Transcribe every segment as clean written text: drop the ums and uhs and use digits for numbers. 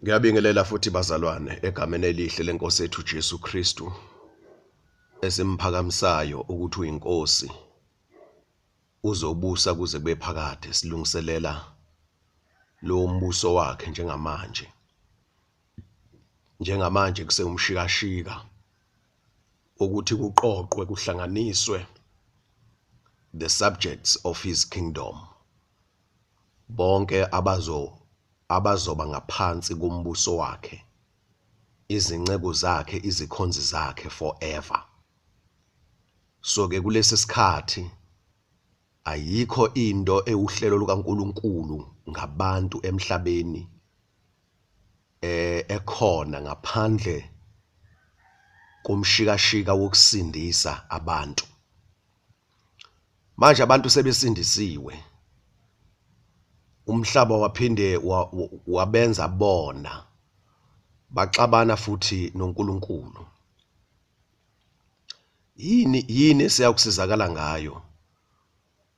Ngiyabingelela futhi bazalwane egameni elihle lenkosi yethu Jesu Kristu esimphakamisayo ukuthi uyinkosi uzobusa kuze kube phakade silungiselela lo mbuso wakhe njengamanje. Njengamanje kusewumshikashika ukuthi kuqoqwe kuhlanganiswe the subjects of his kingdom. Bonke abazo abazoba ngaphansi kombuso wakhe, izinceku zakhe, izikhonzi zakhe forever. So ke kulesi sikhathi ayikho into ewuhlelo lukaNkuluNkulu ngabantu emhlabeni eh ekhona ngaphandle komshikashika wokusindisa abantu. Manje abantu sebesindisiwe, umhlaba waphinde wabenza bona baxabana futhi noNkulunkulu. Yini yini esiyakusizakala ngayo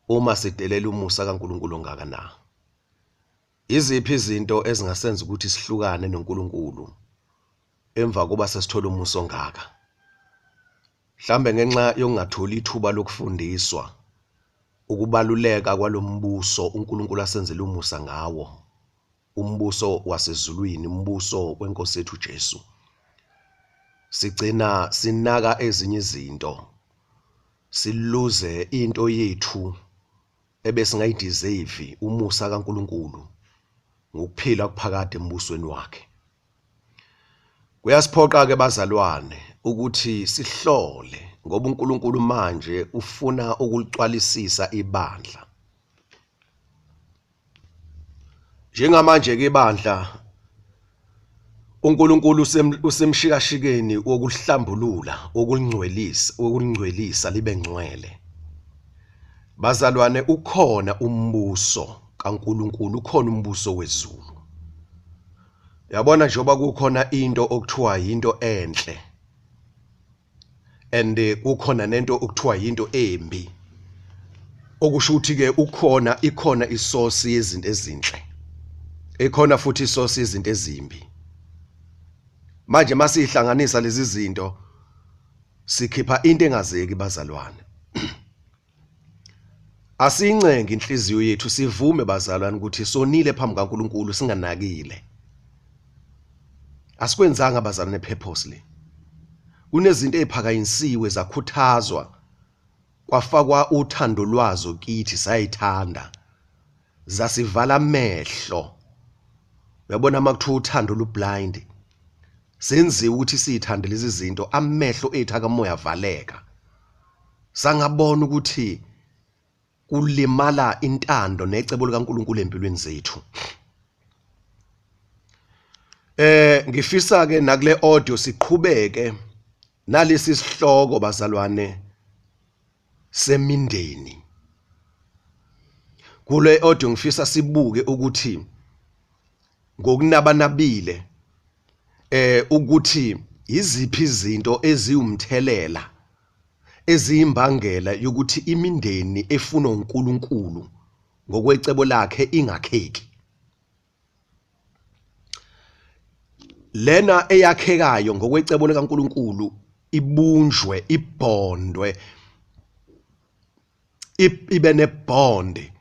uma sidelela umusa kaNkulunkulu ongaka na? Iziphi izinto ezingasenza ukuthi sihlukane noNkulunkulu emva koba sesithole umusa ongaka? Mhlambe ngenxa yokungatholi ithuba lokufundiswa ukubaluleka kwalombuso uNkulunkulu asenzele umusa ngawo, umbuso wasezulwini, umbuso wenkosi yethu Jesu. Sigcina sinaka ezinye izinto, siluze into yethu ebesingayideserve, umusa kaNkulunkulu ngokuphila kuphakade embusweni wakhe. Kuyasiphoqa-ke bazalwane ukuthi sihlole ngoba uNkulunkulu manje ufuna ukulicwalisisa ibandla. Njengamanje-ke ibandla uNkulunkulu usemshikashikeni wokuhlambulula, wokulingcwelisa, wokulingcwelisa libe ngcwele. Bazalwane ukhona umbuso kaNkulunkulu, ukhona umbuso wezulu. Yabona njengoba kukhona into okuthiwa yinto enhle and kukhona nento okuthiwa yinto embi okusho ukuthi ke ukhona ikhona isource yezinto ezinhle ikhona futhi isource yezinto ezimbi. Manje masihlanganisa lezi zinto sikhipha into engazeki bazalwane. Asiyincenge inhliziyo yethu sivume bazalwane ukuthi sonile phambi kaNkulunkulu singanakile. Asikwenzanga bazalwane purposely. Kunezinto eziphakanyisiwe zakhuthazwa kwafakwa uthando lwazo kithi sayithanda zasivala amehlo. Uyabona uma kuthiwa uthando lublind senziwe ukuthi siyithande lezi zinto amehlo ethu akamoya avaleka. Sangabona ukuthi kulimala intando necebo likaNkulunkulu empilweni zethu. Eh ngifisa ke nakule audio siqhubeke nalesi sihloko bazalwane semindeni. Kule audio ngifisa sibuke ukuthi ngokunabanabile eh ukuthi iziphi izinto eziwumthelela eziyimbangela yokuthi imindeni efunwa uNkulunkulu ngokwecebo lakhe ingakheki. Lena eyakhekayo ngokwecebo likaNkulunkulu ibunjwe, ibhondwe, ibe nebond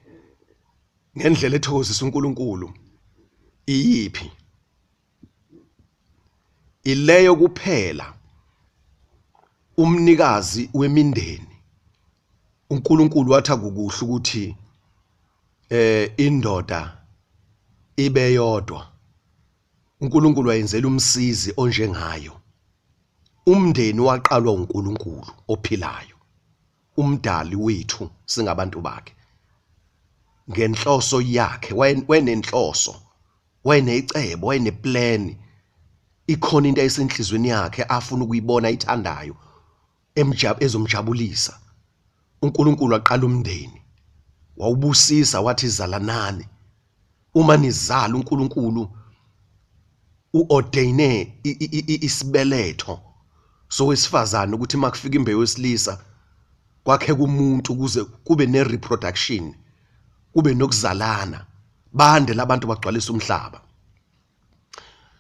ngendlela ethokozisa uNkulunkulu iyiphi? Ileyo kuphela umnikazi wemindeni uNkulunkulu wathi akukuhle ukuthi eh indoda ibe yodwa. uNkulunkulu wayenzela umsizi onjengayo. Umndeni waqalwa uNkulunkulu ophilayo, umdali wethu singabantu bakhe. Ngenhloso yakhe wayenenhloso wayenecebo, wayeneplan, ikhona into ayisenhlizweni yakhe afuna ukuyibona ayithandayo ezomjabulisa. uNkulunkulu waqala umndeni wawubusisa wathi zalanani uma nizala. uNkulunkulu uordaine isibeletho sowesifazane ukuthi makufika imbewu yesilisa kwakheka umuntu ukuze kube ne-reproduction, kube nokuzalana, bande labantu bagcwalise umhlaba.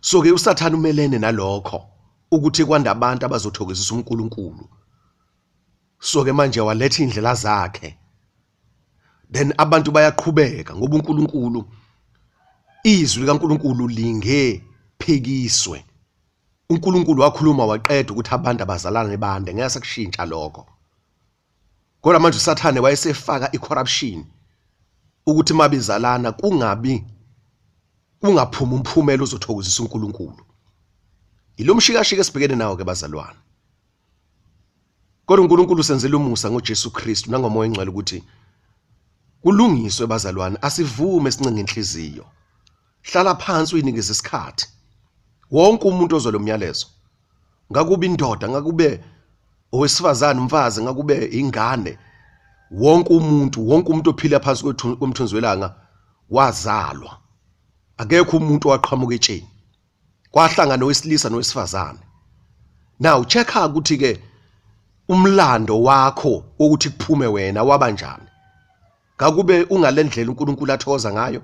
So ke uSathane umelene nalokho ukuthi kwanda abantu abazothokozisa uNkulunkulu. So ke manje waletha indlela zakhe. Then abantu bayaqhubeka ngoba uNkulunkulu, izwi likaNkulunkulu linge phikiswe. UNkulunkulu wakhuluma waqeda ukuthi abantu abazalane bande, ngeke sakushintsha lokho. Kodwa manje uSathane wayesefaka icorruption ukuthi mabizalana kungabi kungaphuma umphumela ozothokozisa uNkulunkulu. Yilomshikashika esibhekene nawo ke bazalwane. Kodwa uNkulunkulu usenzela umusa ngoJesu Kristu nangoMoya oNgcwele ukuthi kulungiswe bazalwane, asivume sincinge inhliziyo. Hlala phansi uyinikeze isikhathi. Wonke umuntu ozwe lo myalezo, ngakube indoda, ngakube owesifazane, umfazi, ngakube ingane, wonke umuntu ophila phansi komthunzi welanga wazalwa. Akekho umuntu owaqhamuka etsheni. Kwahlangana owesilisa nowesifazane. Now check-a ukuthi ke umlando wakho wokuthi kuphume wena wabanjani. Ngakube ungalendlela uNkulunkulu athokoza ngayo?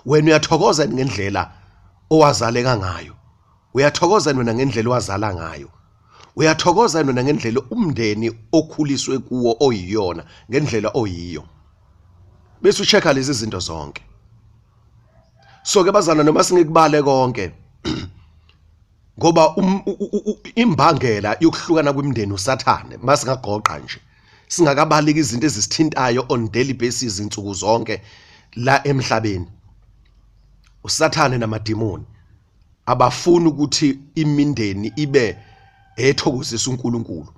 Wena uyathokoza ngendlela owazaleka ngayo? Uyathokoza wena ngendlela owazala ngayo? Uyathokoza wena ngendlela umndeni okhuliswe kuwo oyiyona, ngendlela oyiyo? Bese uchecka lezi zinto zonke. So ke bazana, noma singekubale konke, ngoba imbangela yokuhlukana kwemindeni uSathane, masingagoqa nje singakabaleki izinto ezisithintayo on daily basis, insuku zonke la emhlabeni, uSathane namadimoni abafuni ukuthi imindeni ibe ethokozisa uNkulunkulu.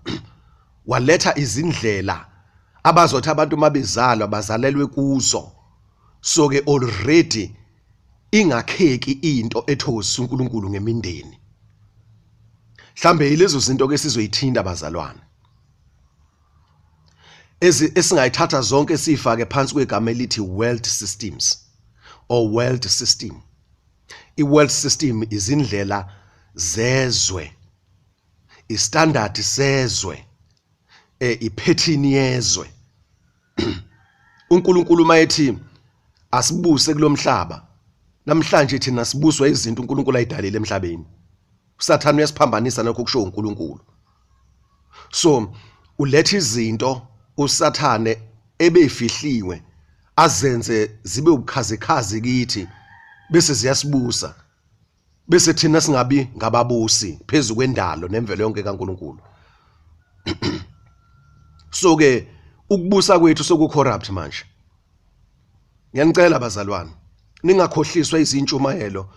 Waletha izindlela abazothi abantu mabezalwa bazalelwe kuzo. So ke already ingakheki into ethokozisa uNkulunkulu ngemindeni. Mhlambe yilezo zinto ke sizoyithinta bazalwane, ezi esingayithatha zonke sifake phansi kwegama elithi world systems or world system. I-world system izindlela zezwe, istandard sezwe, iphethini yezwe. uNkulunkulu mayethi asibuse kulomhlaba namhlanje, thina sibuswa izinto uNkulunkulu ayidalile emhlabeni. uSathane uyasiphambanisa lokho kusho uNkulunkulu. So uletha izinto uSathane ebefihliwe, azenze zibe ubukhazikhazi kithi, bese ziyasibusa, bese thina singabi ngababusi phezulu kwendalo nemvelo yonke kaNkulunkulu. So ke ukubusa kwethu soku corrupt manje. Ngiyanicela bazalwane, ningakhohliswa izintshumayelo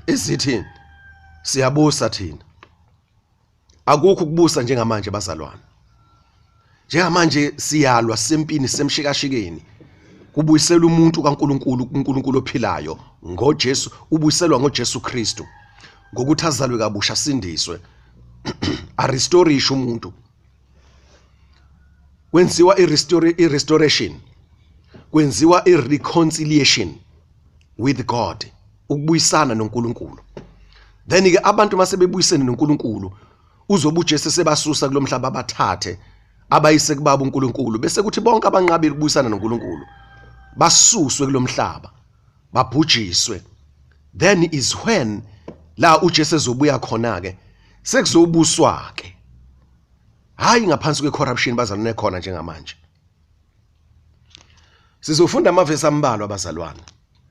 ezithi siyabusa thina. Akukho ukubusa njengamanje bazalwane. Njengamanje siyalwa sempini, semshikashikeni kubuyisela umuntu kaNkuluNkulu kuNkulunkulu ophilayo ngoJesu. Ubuyiselwa ngoJesu Kristu ngokuthi azalwe kabusha, asindiswe, arestorishe umuntu. Kwenziwa i-restore, i-restoration, kwenziwa i-reconciliation with God, ukubuyisana noNkulunkulu. Then ke abantu mase bebuyisene noNkulunkulu, uzobe uJesu sebasusa kulomhlaba, abathathe abayise kubaba uNkulunkulu, bese kuthi bonke abanqabile ukubuyisana noNkulunkulu basuswe kulomhlaba, babhujiswe. Then is when la uJesu ezobuya khona ke, sekuzobuswa ke, hayi ngaphansi kwe-corruption bazalwane khona njengamanje. Sizofunda amavesi ambalwa bazalwane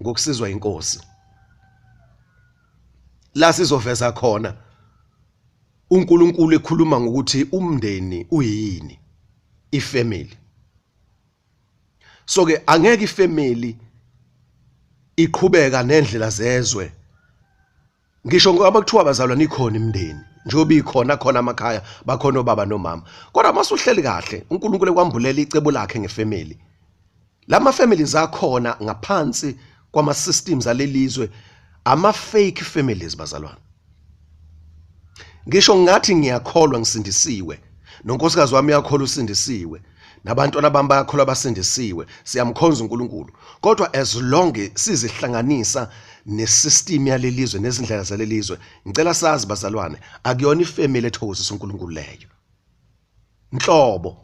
ngokusizwa inkosi, la sizoveza khona uNkulunkulu ekhuluma ngokuthi umndeni uyini, ifamily. So ke angeke ifamily iqhubeka nendlela zezwe, ngisho ngoba kuthiwa bazalwane ikhona imindeni, njengoba ikhona khona amakhaya, bakhona obaba nomama. Kodwa masuhleli kahle, uNkulunkulu ekwambulela icebo lakhe ngefamily, lama families akhona ngaphansi kwama systems alelizwe ama fake families bazalwane. Ngisho ngathi ngiyakholwa, ngisindisiwe, nonkosikazi wami uyakholwa, usindisiwe, nabantwana bami bayakholwa, basindisiwe, siyamkhonza uNkulunkulu, kodwa as long sizihlanganisa nesystem yalelizwe nezindlela zalelizwe, ngicela sazi bazalwane, akuyona ifamily ethokozisa uNkulunkulu leyo nhlobo.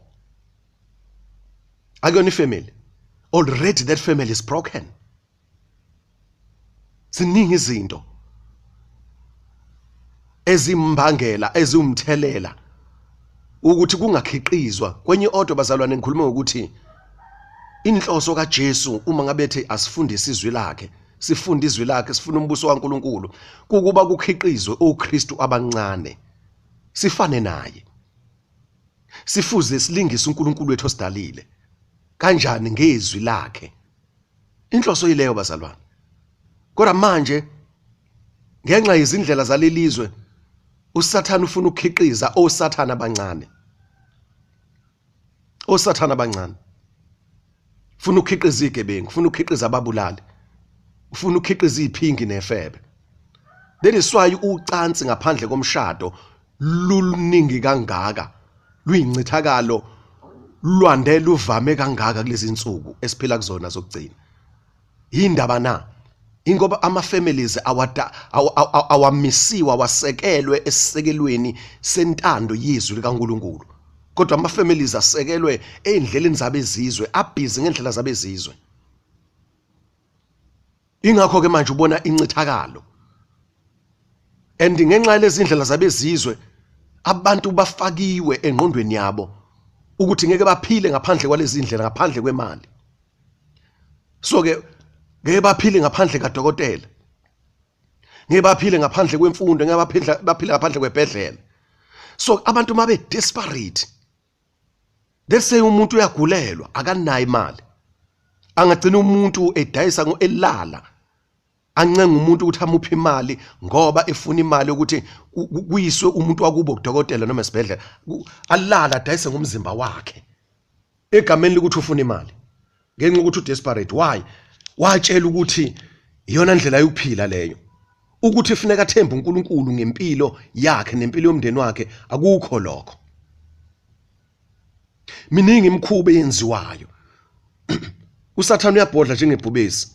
Akuyona ifamily. Already that family is broken. Ziningi izinto ezimbangela eziwumthelela ukuthi kungakhiqizwa kwenye odwa bazalwane. Ngikhuluma ngokuthi inhloso kaJesu uma ngabe ethi asifundise izwi lakhe, sifunde izwi lakhe, sifune umbuso kaNkuluNkulu, kukuba kukhiqizwe oKristu abancane sifane naye, sifuze silingise uNkulunkulu wethu osidalile kanjani ngezwi lakhe. Inhloso yileyo bazalwane. Kodwa manje ngenxa yezindlela zalelizwe uSathane ufuna ukukhiqiza osathana abancane, osathana abancane. Ufuna ukukhiqiza igebengu, ufuna ukukhiqiza ababulali, ufuna ukukhiqiza iphingi nefebe. That is why ucansi ngaphandle komshado luningi kangaka, luyincithakalo, lwande luvame kangaka kulezi nsuku esiphila kuzona zokugcina. Yindaba na? Ingoba ama families awada awamisiwe, awasekelwe esisekelweni sentando yezwi likaNkuluNkulu, kodwa ama families asekelwe ezindleleni zabezizwe, abhizi ngendlela zabezizwe. Ingakho ke manje ubona incithakalo, and ngenxa yalezi ndlela zabezizwe abantu bafakiwe engqondweni yabo ukuthi ngeke baphile ngaphandle kwalezi ndlela, ngaphandle kwemali. So ke ngeke baphile ngaphandle kadokotela, ngeke baphile ngaphandle kwemfundo, ngeke baphile ngaphandle kwebhedlela. So abantu mabe desperate, let's say umuntu uyagulelwa, akanayo imali, angagcina umuntu edayisa elala ancenga umuntu ukuthi amuphe imali ngoba efuna imali ukuthi kuyiswe umuntu wakubo kudokotela noma esibhedlela. Alala adayise ngomzimba wakhe egameni lokuthi ufuna imali, ngenxa ukuthi udesperate. Why? Watshela ukuthi iyona ndlela yokuphila leyo, ukuthi funeka athembe uNkulunkulu ngempilo yakhe nempilo yomndeni wakhe. Akukho lokho. Miningi imikhuba eyenziwayo. USathane uyabhodla njengebhubesi.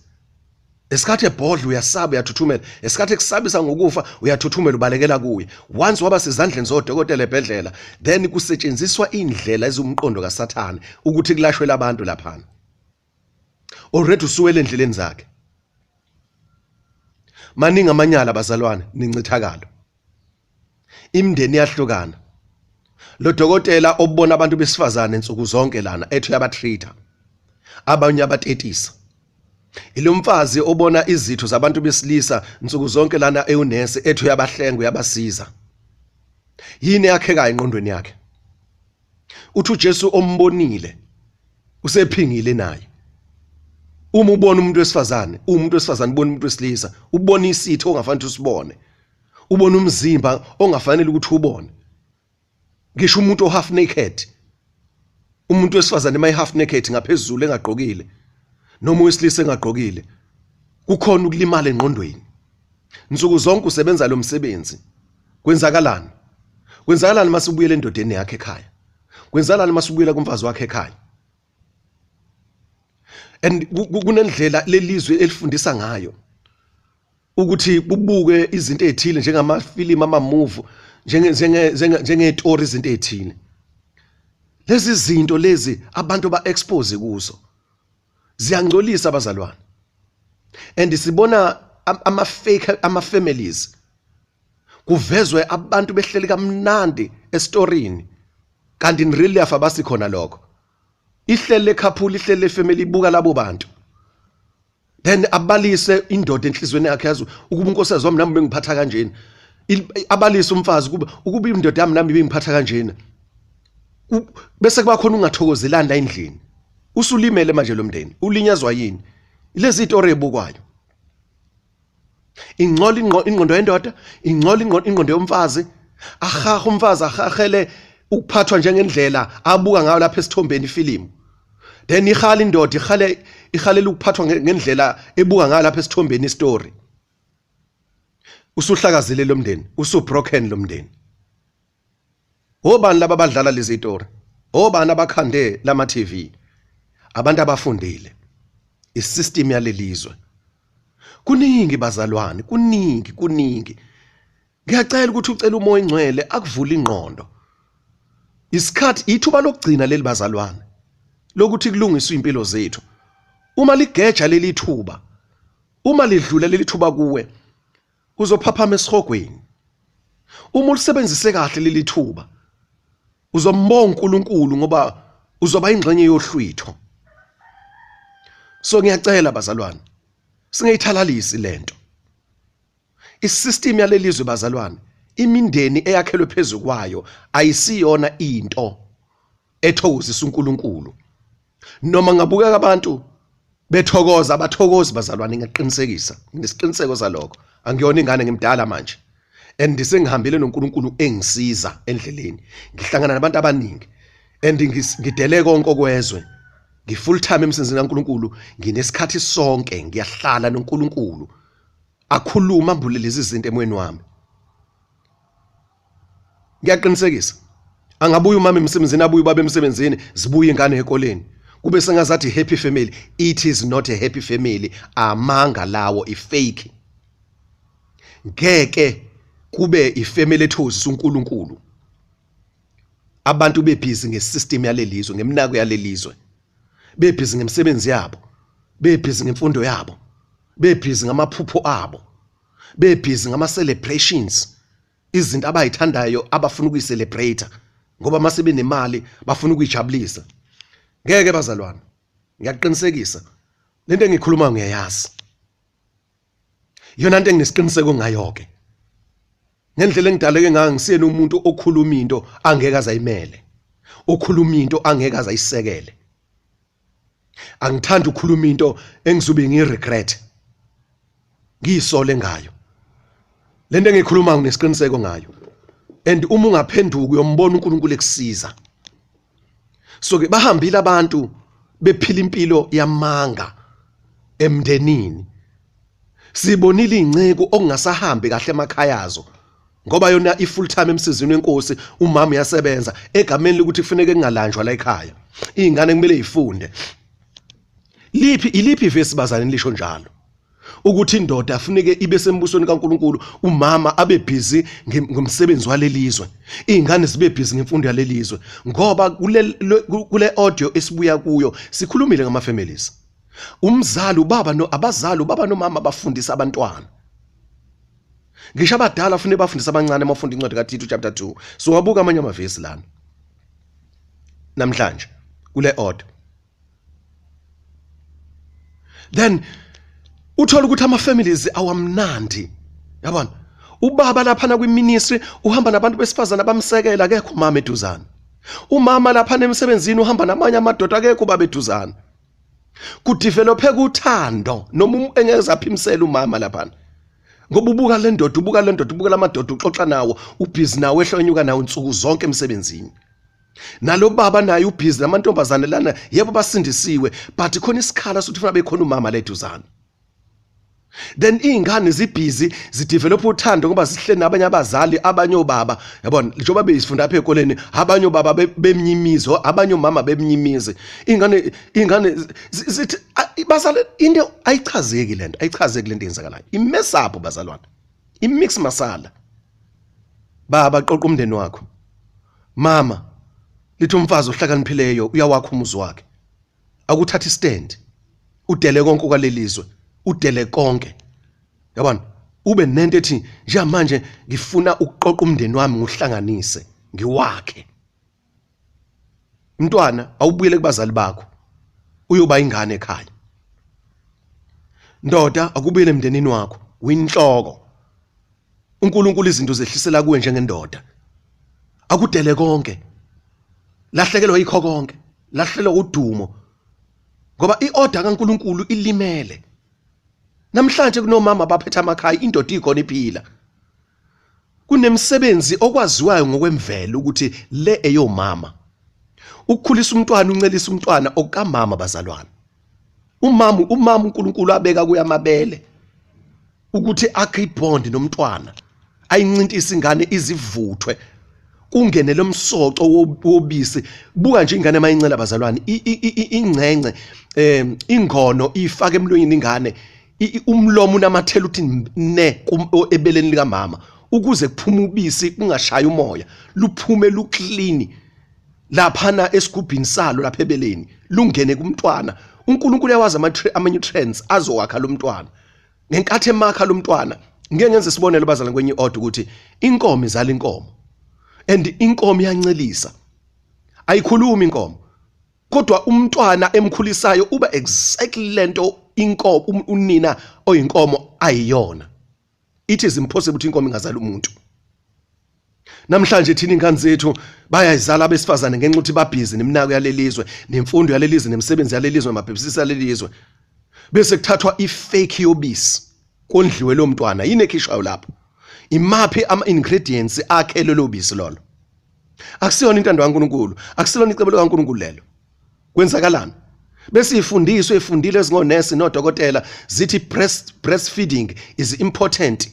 Esikhathi ebhodla uyasaba, uyathuthumela. Esikhathi ekusabisa ngokufa uyathuthumela, ubalekela kuye. Once waba sezandleni zodokotela ebhedlela, then kusetshenziswa indlela eziwumqondo kaSathane ukuthi kulashwe labantu laphana. Already usuwele endleleni zakhe. Maningi amanyala bazalwane, nincithakalo. Imindeni iyahlukana. Lo dokotela obona abantu besifazane nsuku zonke lana ethi uyabatreat-a, abanye abatetisa. Ilo mfazi obona izitho zabantu besilisa nsuku zonke lana ewunesi ethi uyabahlenga, uyabasiza. Yini eyakhekayo engqondweni yakhe? Uthi uJesu ombonile usephingile naye. Uma ubona umuntu wesifazane, umuntu wesifazane ubona umuntu wesilisa, ubona isitho ongafanele usibone, ubona umzimba ongafanele ukuthi ubone. Ngisho umuntu o half naked, umuntu wesifazane maye half naked ngaphezulu engagqokile, noma owesilisa engagqokile, kukhona ukulimala engqondweni. Nsuku zonke usebenza lo msebenzi. Kwenzakalani? Kwenzakalani masubuyela endodeni yakhe ekhaya? Kwenzakalani masubuyela kumfazi wakhe ekhaya? And kunendlela lelizwe elifundisa ngayo ukuthi kubuke izinto ezithile njengamafilimu, ama-movie, njengezitori, izinto ezithile. Lezi zinto lezi abantu ba-expose kuzo ziyangcolisa abazalwane, and sibona ama-fake ama-families, kuvezwe abantu behleli kamnandi esitorini, kanti in real life abasikhona lokho. Ihleli lekhaphula, ihleli lefamily ibuka labo bantu, then abalise indoda enhlizweni yakhe, yazi ukuba unkosikazi wami nami bengiphatha kanjena. Abalise umfazi ukuba indoda yami nami ibingiphatha kanjena. Bese kuba khona ungathokozelani la endlini. Usulimele manje lo mndeni, ulinyazwa yini? Lezi itori ebukwayo ingcola ingqondo yendoda, ingcola ingqondo yomfazi. Ahaha umfazi, ahahele ukuphathwa njengendlela abuka ngayo lapha esithombeni ifilimu. Then ihala indoda, ihale ihalela ukuphathwa ngendlela ebuka ngayo lapha esithombeni istory. Usuhlakazile lo mndeni, usu broken lo mndeni. Obani laba abadlala lezi story? Obani abakhande lama TV? Abantu abafundile, isystem yalelizwe. Kuningi bazalwane, kuningi, kuningi. Ngiyacela ukuthi ucele uMoya Ingcwele akuvule ingqondo. Isikhathi, ithuba lokugcina leli bazalwane, lokuthi kulungiswe impilo zethu. Uma ligeja leli thuba, Uma lidlula leli thuba kuwe uzophaphama esihogweni. Uma ulisebenzise kahle leli thuba uzombonga uNkulunkulu ngoba uzoba ingxenye yohlwitho. So ngiyacela bazalwane singayithalalisi lento. Isystem yalelizwe bazalwane imindeni eyakhelwe phezu kwayo ayisiyona into ethokozisa uNkulunkulu. Noma ngabukeka abantu bethokoza abathokozi bazalwane ngiyaqinisekisa nginesiqiniseko salokho angiyona ingane ngimdala manje and sengihambile noNkulunkulu engisiza endleleni ngihlangana nabantu abaningi and ngidele konke okwezwe ngi full time emsebenzini kaNkulunkulu nginesikhathi sonke ngiyahlala noNkulunkulu akhuluma ambule lezi zinto emoyeni wami. Ngiyaqinisekisa angabuya umama emsebenzini abuye ubaba emsebenzini zibuye ingane ekoleni kube sengazathi happy family. It is not a happy family, amanga lawo, ifake. Ngeke kube ifamily ethokozisa uNkulunkulu abantu bebhizi ngesystem yalelizwe, ngemnako yalelizwe, bebhizi ngemisebenzi yabo, bebhizi ngemfundo yabo, bebhizi ngamaphupho abo, bebhizi ngama celebrations, izinto abayithandayo abafuna ukuyicelebrate ngoba mase benemali bafuna ukuyijabulisa. Ngeke bazalwane, ngiyaqinisekisa lento engikhuluma ngiyayazi, iyona nto enginesiqiniseko ngayo ke ngendlela engidaleke ngayo. Ngisiyena umuntu okhuluma into angeke azayimele, okhuluma into angeke azayisekele. Angithandi ukukhuluma into engizobe ngiregret, ngiyisole ngayo. Lento engikhuluma nginesiqiniseko ngayo, and uma ungaphenduka uyombona uNkulunkulu ekusiza. So ke bahambile abantu bephila impilo yamanga emndenini. Sibonile inceku okungasahambi kahle emakhayazo ngoba yona i-full time emsizini wenkosi, umama uyasebenza egameni lokuthi kufuneka kungalanjwa la ekhaya, izingane kumele ifunde. Liphi iliphi ivesi bazalwane lisho njalo ukuthi indoda afuneke ibe sembusweni kaNkuluNkulu, umama abe busy ngomsebenzi walelizwe, izingane zibe busy ngemfundo yalelizwe? Ngoba kule audio esibuya kuyo sikhulumile ngama families, umzali ubaba no abazali ubaba nomama bafundisa abantwana, ngisho abadala kufanele bafundise abancane. Uma ufunda incwadi kaTito chapter 2, so wabuka amanye amavesi lana namhlanje kule order, then uthola ukuthi ama families awamnandi, yabona. Ubaba laphana kwiministry uhamba nabantu besifazana bamsekela, akekho umama eduzane. Umama laphana emsebenzini uhamba namanye amadoda, akekho ubaba eduzane. Kudevelope uthando noma engeze aphimsela umama laphana ngoba ubuka le ndoda, ubuka le ndoda, ubuka lamadoda, uxoxa nawo, ubhizi nawo, ehlonyuka nawo nsuku zonke emsebenzini. Nalo baba naye ubhizi namantombazane lana. Yebo, basindisiwe, but khona isikhala sokuthi funa bekhona umama leduzane. Then iy'ngane zibhizi zidevelop uthando ngoba zihleli nabanye abazali, abanye obaba, yabona, njengoba beyifunda apha ey'koleni, abanye obaba beminye imizi, abanye omama beminye imizi. Iy'ngane zithi bazale into ayichazeki lento, ayichazeki lento eyenzakalayo. Imess up bazalwane, imix masala. Baba, qoqa umndeni wakho. Mama, lithi umfazi ohlakaniphileyo uyawakha umuzi wakhe. Akuthatha istand, udele konke kwalelizwe, udele konke, yabona, ube nento ethi njengamanje ngifuna ukuqoqa umndeni wami, ngihlanganise, ngiwakhe. Mntwana, awubuyele kubazali bakho, uyoba ingane ekhaya. Ndoda, akubuyele emndenini wakho, uyinhloko. uNkulunkulu izinto zehlisela kuwe njengendoda. Akudele konke, lahlekelwa yikho konke, lahlekelwa udumo ngoba iorder kaNkulunkulu ilimele. Namhlanje kunomama baphethe amakhaya, indoda ikhona iphila. Kunemsebenzi okwaziwayo ngokwemvelo ukuthi le eyomama, ukukhulisa umntwana, uncelisa umntwana, okukamama bazalwane. Umama uNkulunkulu abeka kuye amabele ukuthi akhe ibond nomntwana, ayincintise ingane izivuthwe, kungene lomsoco wobisi. Buka nje ingane mayincela bazalwane, ingcence ingono ifaka emlonyeni ingane, umlomo unamathela uthi ne ebeleni likamama ukuze kuphume ubisi, kungashayi umoya, luphume luclean laphana esigubhini salo lapha ebeleni, lungene kumntwana. uNkulunkulu uyawazi ama-nutrients azowakha lo mntwana. Ngenkathi emakha lomntwana, ngeke ngenze isibonelo bazalwane kwenye iorder ukuthi inkomo izala inkomo. And inkomo iyancelisa. Ayikhulumi inkomo. Kodwa umntwana emkhulisayo uba exactly lento inkomo unina oyinkomo ayiyona. It is impossible ukuthi inkomo ingazala umuntu. Namhlanje thina ingane zethu bayayizala abesifazane ngenxa ukuthi babhizi neminako yalelizwe, nemfundo yalelizwe, nemisebenzi yalelizwe, namabhizinisi yalelizwe. Bese kuthathwa ifake yobisi kondliwe lo mntwana. Yini ekhishwayo lapho? Imaphi ama-ingredients akhe lolo bisi lolo? Akusiyona intando kaNkulunkulu, akusilona icebo likaNkulunkulu lelo. Kwenzakalani? Bese ifundiswe ifundile ezingonesi nodokotela zithi breastfeeding is important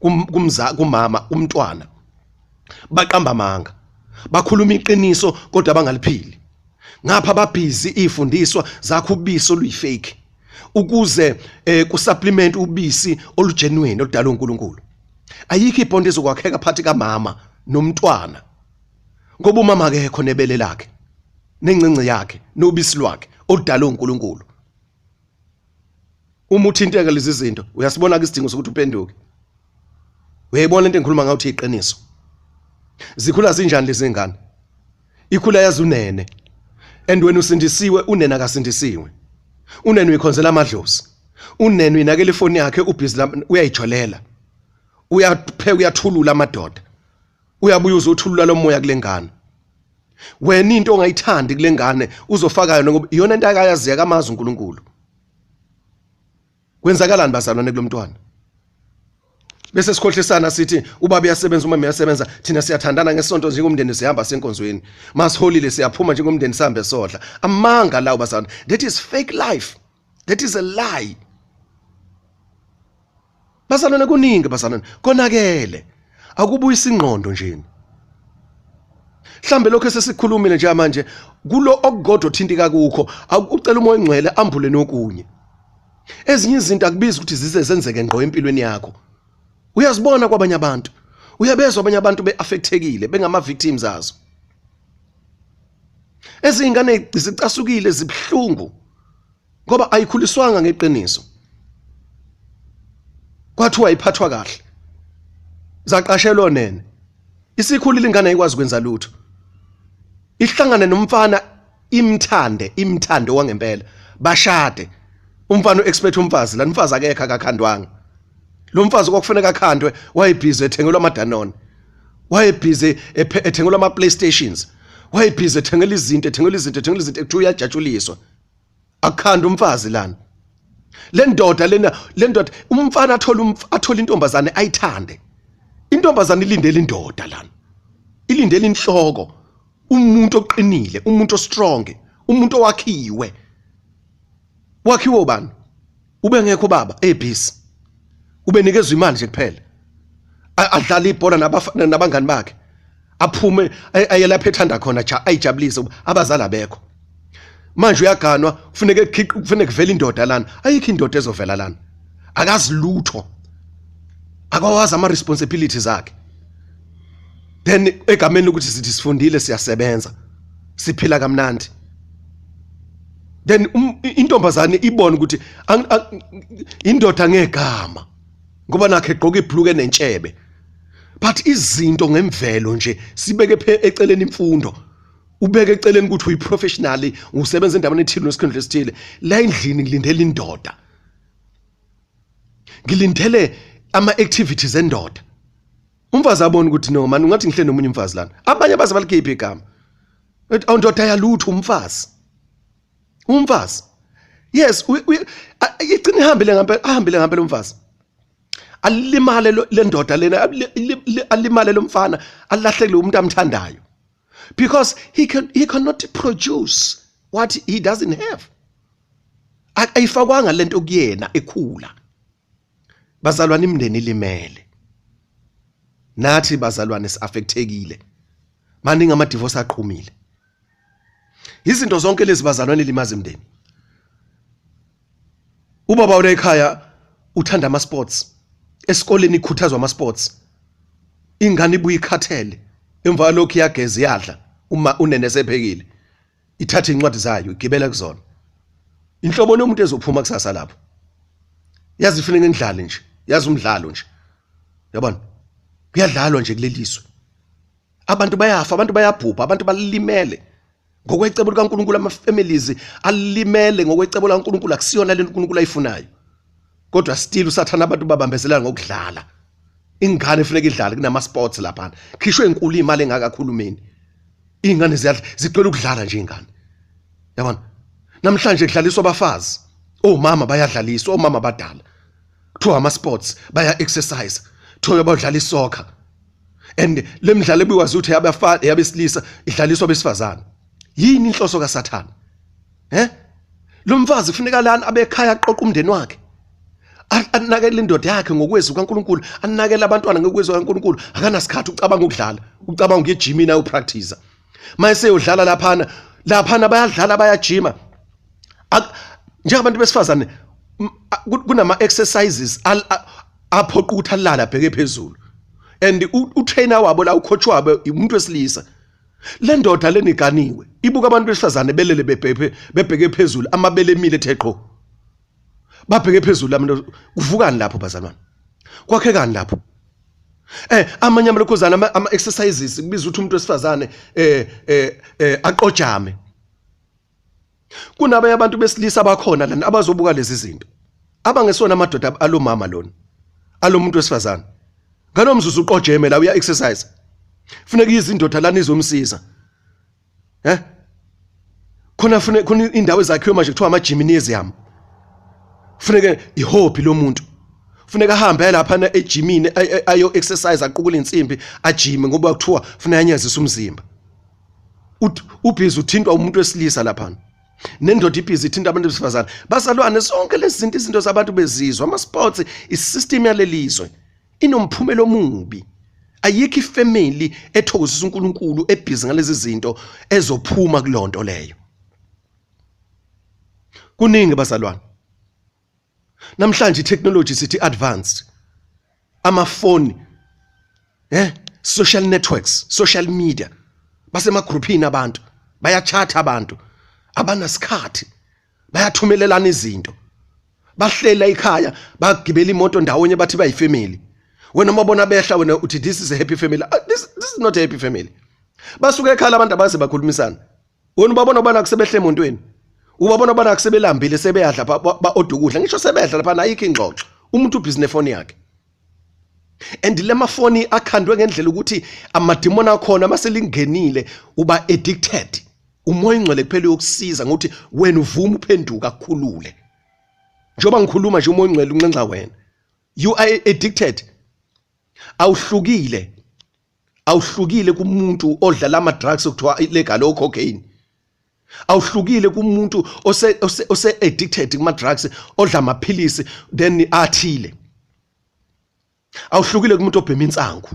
kumza kumama umntwana. Baqamba amanga. Bakhuluma iqiniso kodwa bangaliphili. Ngapha babhizi ifundiswa zakho ubisi oluyifake ukuze kusupplement ubisi olugenuine oludalwe uNkulunkulu. Ayikho ibond ezokwakheka phakathi kamama nomntwana. Ngoba umama akekho nebele lakhe nencinci yakhe nobisi lwakhe oludalwe uNkulunkulu. Uma uthinteka lezi zinto uyasibona ke isidingo sokuthi uphenduke. Uyayibona into engikhuluma ngayo ukuthi iqiniso. Zikhula zinjani lezi ngane? Ikhula yazi unene. And wena usindisiwe, unene akasindisiwe. Unene uyikhonzela amadlozi. Unene uyinakela ifoni yakhe ubhizi uyayijolela. Uyapheka uyathulula amadoda. Uyabuya uzothulula lo moya kule ngane. Wena into ongayithandi kule ngane uzofaka yona ngoba iyona into akayaziyo akamazi uNkulunkulu. Kwenzakalani bazalwane kulomntwana? Bese sikhohlisana sithi ubaba uyasebenza umama uyasebenza thina siyathandana ngesonto njengomndeni sihamba senkonzweni. Masiholile siyaphuma njengomndeni sihambe sodla. Amanga lawo bazalwane. That is fake life. That is a lie. Bazalwane kuningi bazalwane konakele. Akubuyisa ingqondo nje. Mhlambe lokho esesikhulumile nje manje kulo okukodwa othintika kukho ucela uMoya oNgcwele ambule nokunye. Ezinye izinto akubizi ukuthi zize zenzeke ngqo empilweni yakho. Uyazibona kwabanye abantu. Uyabezwa abanye abantu beaffectekile bengama victims azo. Ezingane zicasukile zibhlungu ngoba ayikhuliswanga ngeqiniso. Kwathiwa iphathwa kahle. Zaqashelwa nene. Isikhulile ingane ayikwazi kwenza lutho. Ihlangane nomfana imthande, imthande wangempela. Bashade. Umfana uexpect umfazi, la mfazi akekho akakhandwanga. Lo mfazi kwakufanele akhandwe wayebhizi ethengelwa amaDanone. Wayebhizi ethengelwa ama PlayStations. Wayebhizi ethengela izinto, ethengela izinto, ethengela izinto ekuthiwa uyajatshuliswa. Akukhanda umfazi lana. Le ndoda lena, le ndoda umfana athola athola intombazane ayithande. Intombazane ilindele indoda lana. Ilindele inhloko. Umuntu oqinile, umuntu ostrong, umuntu owakhiwe. Wakhiwe ubani? Ubengekho baba ebhizi. Ubenikezwe imali nje kuphela. Adlala ibhola nabafana nabangani bakhe. Aphume aye lapha ethanda khona ayijabulise abazali abekho. Manje uyaganwa kufuneka kufuneka kuvele indoda lana. Ayikho indoda ezovela lana. Akazi lutho. Akawazi ama responsibilities akhe. Then egameni lokuthi sithi sifundile siyasebenza. Siphila kamnandi. Then intombazane ibona ukuthi indoda ngegama ngoba nakhe egqoka ibhluke nentshebe. But izinto ngemvelo nje sibeke eceleni imfundo. Ubeke eceleni ukuthi uyiprofessional usebenza endaweni ethile nesikhundla esithile. La endlini ngilindele indoda. Ngilindele ama activities endoda. Umfazi abona ukuthi no man ungathi ngihle nomunye umfazi lana. Abanye baze balikhiphe igama. Ethi awundoda yalutho umfazi. Umfazi. Yes, igcina ihambile ngempela, ahambile ngempela umfazi. Alimale le ndoda lena, alimale lo mfana, alahlekele umuntu amthandayo. Because he cannot produce what he doesn't have. Ayifakwanga lento kuyena ekhula. Bazalwane imindeni ilimele. Nathi bazalwane siaffectekile. Maningi ama divorce aqhumile. Izinto zonke lezi bazalwane limaza imindeni. Ubaba ula ekhaya uthanda ama sports. Esikoleni ikhuthazwa ama sports. Ingane ibuye ikhathele. Emva lokho iyageza iyadla uma unene sephekile. Ithatha incwadi zayo igibela kuzona. Inhlobo nomuntu ezophuma kusasa lapho. Yazi ifuneka ngidlale nje, yazi umdlalo nje. Yabona? Kuyadlalwa nje kulelizwe. Abantu bayafa, abantu bayabhubha, abantu balimele. Ngokwecebo likaNkulunkulu ama families alimele ngokwecebo likaNkulunkulu, akusiyona lento uNkulunkulu ayifunayo. Kodwa still uSathana abantu babambezelana ngokudlala. Ingane ifuneka idlale, kunama sports lapha. Khishwe inkulu imali engaka khulumeni. Ingane ziyadla, zigcwele ukudlala nje ingane. Yabona? Namhlanje kudlaliswa abafazi. Omama bayadlaliswa, omama abadala. Kuthiwa ama sports, baya exercise. Kuthiwa bayodlala isoccer. And le midlalo ebikwazi ukuthi yabafana yabesilisa idlaliswa abesifazane. Yini inhloso kaSathana? Eh? Lo mfazi kufuneka lana abekhaya aqoqa umndeni wakhe. Anakele indoda yakhe ngokwezwi kaNkuluNkulu, anakele abantwana ngokwezwi kaNkuluNkulu. Akanasikhathi ucabanga ukudlala, ucabanga ukuya ejimini ayopractice. Mayese uyodlala laphana, laphana bayadlala bayajima. Njengabantu besifazane kunama exercises aphoqa ukuthi alale abheke phezulu. And utrainer wabo la, ucoach wabo umuntu wesilisa. Le ndoda leniganiwe ibuka abantu besifazane belele bebheke bebheke phezulu, amabele emile ethe qho. Babheke phezulu abantu, kuvukani lapho bazalwane? Kwakhekani lapho? Amanye amalokhuzana ama exercises kubiza ukuthi umuntu wesifazane aqojame. Kunabanye abantu besilisa abakhona lana abazobuka lezi zinto. Abangesona amadoda alomama lona. Alomuntu wesifazane. Ngalomzuzu uqojeme la uya exercise. Funeka izindoda lana izomsiza. Eh? Khona fune khona indawo ezakhiwe manje kuthiwa ama gymnasium. Funeke ihobby lomuntu. Funeka ahambe lapha na ejimini ayo exercise, aqukule insimbi ajime ngoba kuthiwa funeka anyazise umzimba. Ubhizi uthintwa umuntu wesilisa lapha. Nendoda ibhizi ithinta abantu besifazane. Bazalwane, zonke lezi zinto izinto zabantu bezizwe, ama sports, isystem yalelizwe inomphumela omubi. Ayikho ifamily ethokozisa uNkulunkulu ebhizi ngalezi zinto ezophuma kulonto leyo. Kuningi bazalwane. Namhlanje itechnology sithi advanced. Amafoni, social networks, social media, basemagroupini abantu, bayachatha abantu, abanasikhathi, bayathumelelana izinto. Bahlela ikhaya, bagibela imoto ndawonye bathi bayifamily. Wena umabona behla wena uthi this is a happy family. This is not a happy family. Basuke ekhala abantu abaze bakhulumisana. Wena ubabona ubana kusebehle emontweni. Ubabona ubana kusebelambile sebeyadla ba order ukudla. Ngisho sebedla lapha ayikho ingxoxo. Umuntu ubhizi nefoni yakhe. And lamafoni akhandwe ngendlela ukuthi amadimoni akhona maselingenile uba addicted. Umoya ingcwele kuphela uyokusiza ngokuthi wena uvume uphenduka akukhulule. Njengoba ngikhuluma nje umoya ingcwele unxenxa wena. You are addicted. Awuhlukile. Awuhlukile kumuntu odlala ama drugs okuthiwa illegal o cocaine. Awuhlukile kumuntu ose addicted kuma drugs odla amaphilisi then athile. Awuhlukile kumuntu obhema insangu.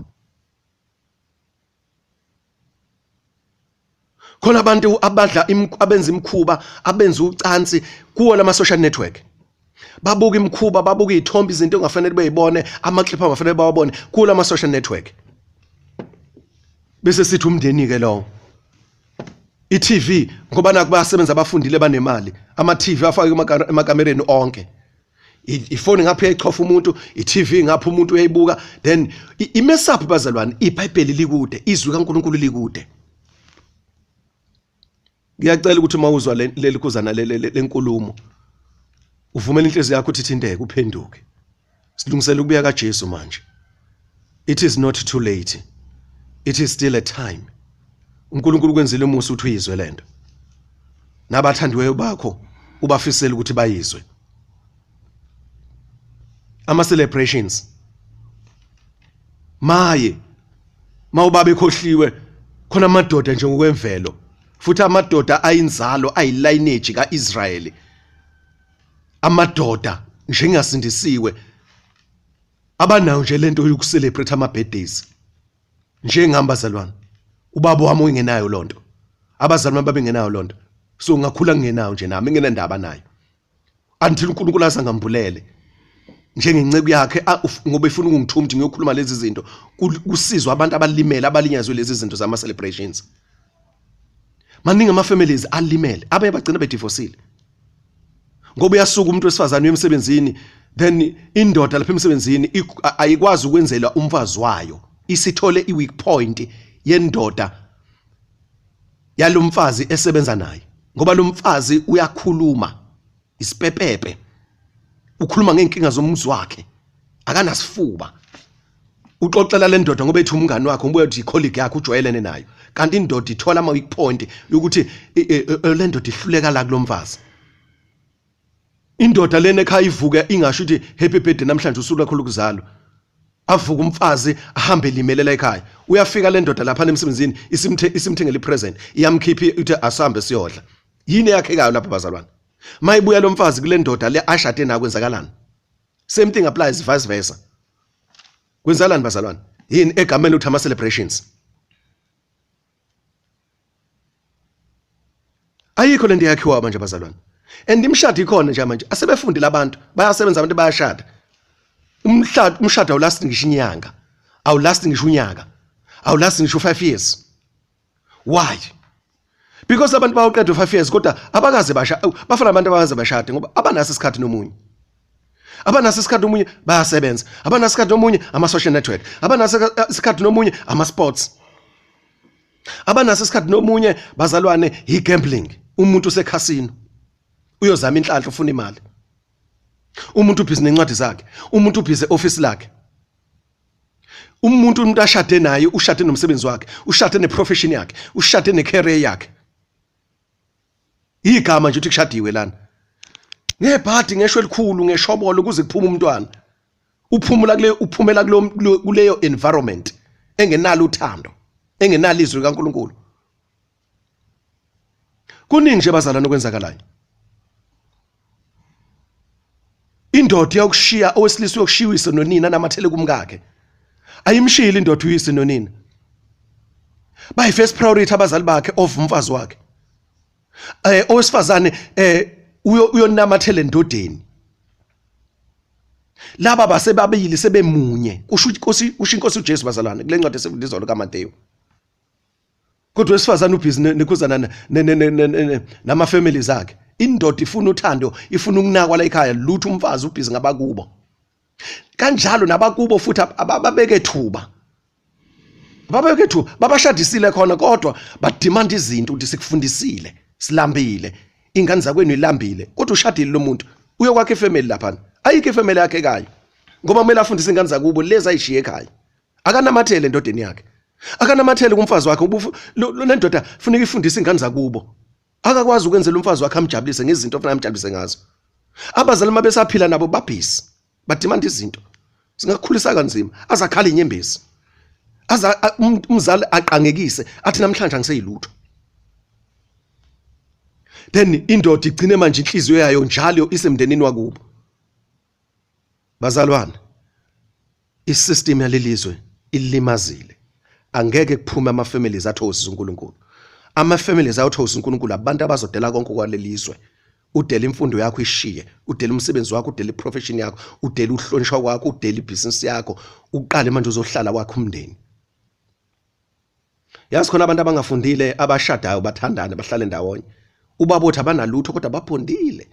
Khona abantu abadla abenza imikhuba, abenza ucansi kuwo lama social network. Babuka imikhuba, babuka izithombe, izinto ongafanele bayibone, amaclip angafanele bawabone kuwo lama social network. Bese sithi umndeni ke lowo. I-TV ngoba naku bayasebenza abafundile banemali, ama TV afake emakamereni onke. Ifoni ngapha uyayichofa umuntu, i-TV ngapha umuntu uyayibuka, then i-mess up bazalwane. IBhayibheli likude, izwi kaNkuluNkulu likude. Ngiyacela ukuthi uma uzwa leli khuzana lenkulumo uvumele inhliziyo yakho ukuthi ithinteke, uphenduke. Silungisela ukubuya kaJesu manje. It is not too late. It is still a time. uNkulunkulu kwenzile umusa ukuthi uyizwe lento. Nabathandiweyo bakho ubafisela ukuthi bayizwe. Ama celebrations. Maye mawubaba ekhohliwe khona amadoda nje ngokwemvelo, futhi amadoda ayinzalo ayilineage kaIsrael. Amadoda njengasindisiwe abanayo nje lento yokucelebrate ama birthdays. Njengami bazalwane, ubaba wami ungenayo lonto, abazali bami babengenayo lonto, so ngakhula ngingenayo nje nami nginendaba nayo until uNkulunkulu azangambulele njengenceku yakhe, ngoba efuna ukungithuma ukuthi ngiyokhuluma lezi zinto kusizwa abantu abalimele abalinyazwe lezi zinto zama celebrations. Maningi ama families alimele, abanye bagcina bedivorcile ngoba uyasuka umuntu wesifazane uye emsebenzini. Then indoda lapha emsebenzini ayikwazi ukwenzela umfazi wayo, isithole i-weak point yendoda yalomfazi esebenza naye, ngoba lo mfazi uyakhuluma isipepepe, ukhuluma ngeenkinga zomuzi wakhe, akanasifuba, uxoxela le ndoda ngoba ethi umngani wakhe, ubuye uthi icolleague yakhe, ujwayelene nayo. Kanti indoda ithola ama weak point yokuthi le ndoda ihluleka la kulomfazi. Indoda lena ekhaya ivuke ingasho ukuthi happy birthday namhlanje, usuku lwakho lokuzalwa. Avuka umfazi ahambe limelela ekhaya, uyafika le ndoda lapha emsebenzini isimthengele ipresent, iyamkhipha, ithi asambe siyodla. Yini eyakhekayo lapha bazalwane? Mayibuya lo mfazi kule ndoda le ashade nayo, kwenzakalani? Same thing applies vice versa. Kwenzakalani bazalwane? Yini egameni ukuthi ama celebrations? Ayikho lento yakhiwa manje bazalwane, and imishado ikhona nje manje, asebefundile abantu, bayasebenza abantu, bayashada. Umshado awulasti ngisho inyanga, awulasti ngisho unyaka, awulasti ngisho 5 years. Why? Because abantu bawuqeda u5 years, kodwa abakaze basha, bafana abantu abakaze bashade, ngoba abanaso isikhathi nomunye, abanaso isikhathi nomunye, bayasebenza, abanaso isikhathi nomunye, ama-social network, abanaso isikhathi nomunye, ama-sports, abanaso isikhathi nomunye bazalwane, i-gambling. Umuntu usekhasino, uyozama inhlanhla, ufuna imali. Umuntu ubhizi nencwadi zakhe, umuntu ubhizi office lakhe. Umuntu ashade naye ushade nomsebenzi wakhe, ushade neprofession yakhe, ushade necareer yakhe. Igama nje uthi kushadiwe lana, ngebhadi, ngesho elikhulu, ngeshobolo, kuze kuphume umntwana. Uphumula kule, uphumela kuleyo environment engenalo uthando, engenalo izwi likaNkuluNkulu. Kuningi nje bazalwane okwenzakalayo. Indoda iyakushiya, owesilisa uyokushiya uyise nonina, namathele kumkakhe. Ayimshiyile indoda uyise nonina, bayi first priority abazali bakhe of umfazi wakhe. Owesifazane uyonamathela endodeni. Laba basebabili sebemunye, kusho inkosi, kusho inkosi uJesu bazalwane kule ncwadi esifundiswa kaMateyu. Kodwa wesifazane ubhizi nekhuzana nama families akhe. Indoda ifuna uthando, ifuna ukunakwa la ekhaya, lutho umfazi ubhizi ngabakubo. Kanjalo nabakubo futhi ababeke thuba, ababeke thuba, babashadisile khona, kodwa bademand izinto ukuthi sikufundisile, silambile, ingane zakwenu ilambile. Kodwa ushadile lo muntu, uyokwakha ifamily lapha, ayikho ifamily yakhe ekhaya, ngoba kumele afundise ingane zakubo lezi ayishiye ekhaya. Akanamathele endodeni yakhe, akanamathele kumfazi wakhe. Le ndoda funeka ifundise ingane zakubo. Akakwazi ukwenzela umfazi wakhe amjabulise ngezinto ofuna amjabulise ngazo. Abazali uma besaphila nabo babhizi, badimanda izinto, singakukhulisa kanzima, azakhala inyembezi, aza umzali aqangekise athi namhlanje angiseyilutho. Then indoda igcine manje inhliziyo yayo njalo isemndenini wakubo. Bazalwane, isystem yalelizwe ilimazile. Angeke kuphume ama families athokozisa uNkulunkulu. Ama families ayothokozisa uNkulunkulu abantu abazodela konke kwalelizwe. Udela imfundo yakho ishiye, udela umsebenzi wakho, udela iprofession yakho, udela uhlonishwa kwakho, udela ibhizinisi yakho, uqale manje uzohlala wakho umndeni. Yazi khona abantu abangafundile abashadayo, bathandane, bahlale ndawonye, ubaba uthi abanalutho kodwa babhondile.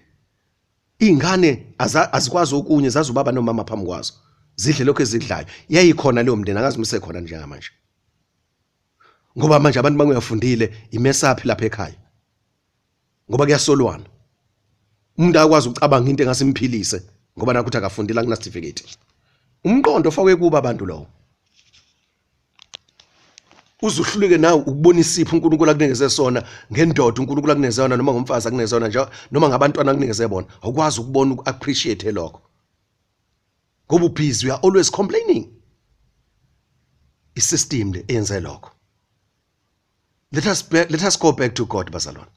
Iy'ngane azikwazi okunye, zazi ubaba nomama phambi kwazo, zidle lokho ezidlayo. Yayikhona leyo mndeni, angazi uma isekhona njengamanje, ngoba manje abantu banguyafundile imesaphi lapha ekhaya, ngoba kuyasolwana. Umuntu akwazi ukucabanga into engasimphilise ngoba nakho ukuthi akafundile, akuna certificate. Umqondo ofakwe kuba abantu lowo, uzuhluleke nawe ukubona isipho uNkulunkulu akunikeze sona ngendoda uNkulunkulu akunikeze yona, noma ngomfazi akunikeze yona nje, noma ngabantwana akunikeze bona. Awukwazi ukubona, uku-appreciate lokho, ngoba ubhizi, you are always complaining. Isystem le eyenze lokho. Let us go back to God bazalwane,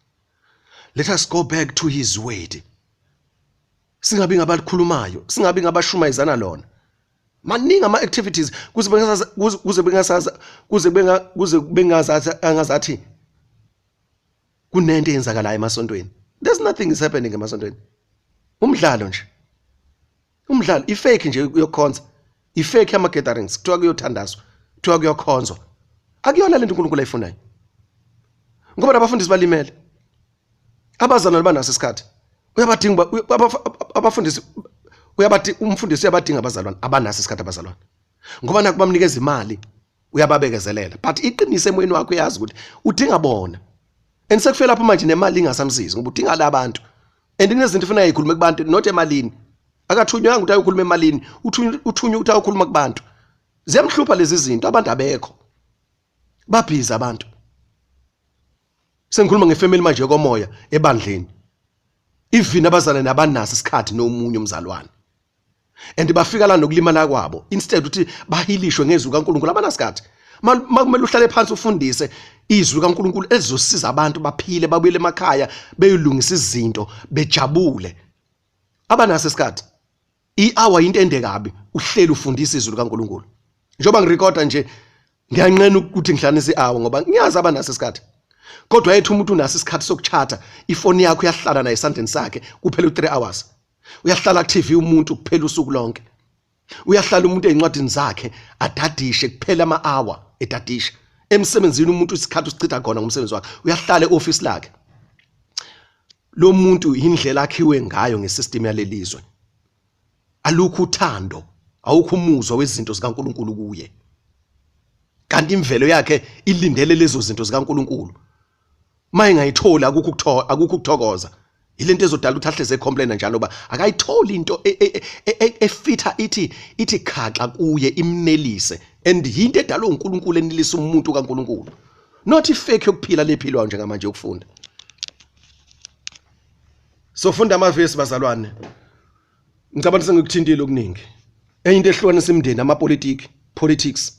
let us go back to his word. Singabi ngabalikhulumayo, singabi ngabashumayezana lona. Maningi ama activities kuze bengasazi kuze bengazathi angazathi kunento eyenzakalayo emasontweni. There's nothing is happening emasontweni. Umdlalo nje, umdlalo, ifake nje yokukhonza, ifake ama gatherings. Kuthiwa kuyothandazwa, kuthiwa kuyokhonzwa, akuyona lento uNkulunkulu ayifunayo, ngoba nabafundisi balimele. Abazalwane banaso isikhathi, uyabadinga abafundisi. Uyabathi umfundisi uyabadinga abazalwane, abanaso isikhathi abazalwane. Ngoba naku bamnikeza imali uyababekezelela, but iqiniso emoyeni wakho uyazi ukuthi udinga bona. And sekufike lapho manje nemali ingasamsizi ngoba udinga labantu. And kunezinto ufuna ayikhulume kubantu not emalini. Akathunywanga ukuthi ayokhuluma emalini, uthunywe ukuthi ayokhuluma kubantu. Ziyamhlupha lezi zinto, abantu abekho. Babhizi abantu. Sengikhuluma ngefamily manje yokomoya ebandleni. Even abazalwane abanaso isikhathi nomunye umzalwane. And bafika la nokulimala kwabo instead ukuthi bahilishwe ngezwi kaNkuluNkulu abanasikhathi. Makumele uhlale phansi ufundise izwi kaNkuluNkulu elizosiza abantu baphile babuyele emakhaya beyolungisa izinto bejabule. Abanaso isikhathi. I-hour into ende kabi uhleli ufundisa izwi likaNkuluNkulu. Njengoba ngirecorda nje ngiyanqena ukuthi ngihlanise i-hour ngoba ngiyazi abanaso isikhathi. Kodwa yethu umuntu unaso isikhathi sokuchatha, ifoni yakho uyahlala naye esandleni sakhe kuphela u3 hours. Uyahlala ku TV umuntu kuphela usuku lonke. Uyahlala umuntu ezincwadini zakhe adadishe kuphela ama-hour edadisha. Emsebenzini umuntu isikhathi usichitha khona ngomsebenzi wakhe. Uyahlala e-office lakhe. Lo muntu indlela akhiwe ngayo ngesystem yalelizwe. Alukho uthando, awukho umuzwa wezinto zikaNkuluNkulu kuye. Kanti imvelo yakhe ilindele lezo zinto zikaNkuluNkulu. Uma engayitholi akukho ukuthola, akukho ukuthokoza. Yilento ezodala ukuthi ahleze ecomplaina njalo ba akayitholi into efitha ithi ithi khaxa kuye imnelise and yinto edalwe uNkulunkulu enelisa umuntu kaNkulunkulu. Not ifake yokuphila lephilwayo njengamanje yokufunda. Sofunda amavesi bazalwane. Ngicabanga sengikuthintile okuningi. Enye into ehlukanisa imindeni amapolitiki, politics.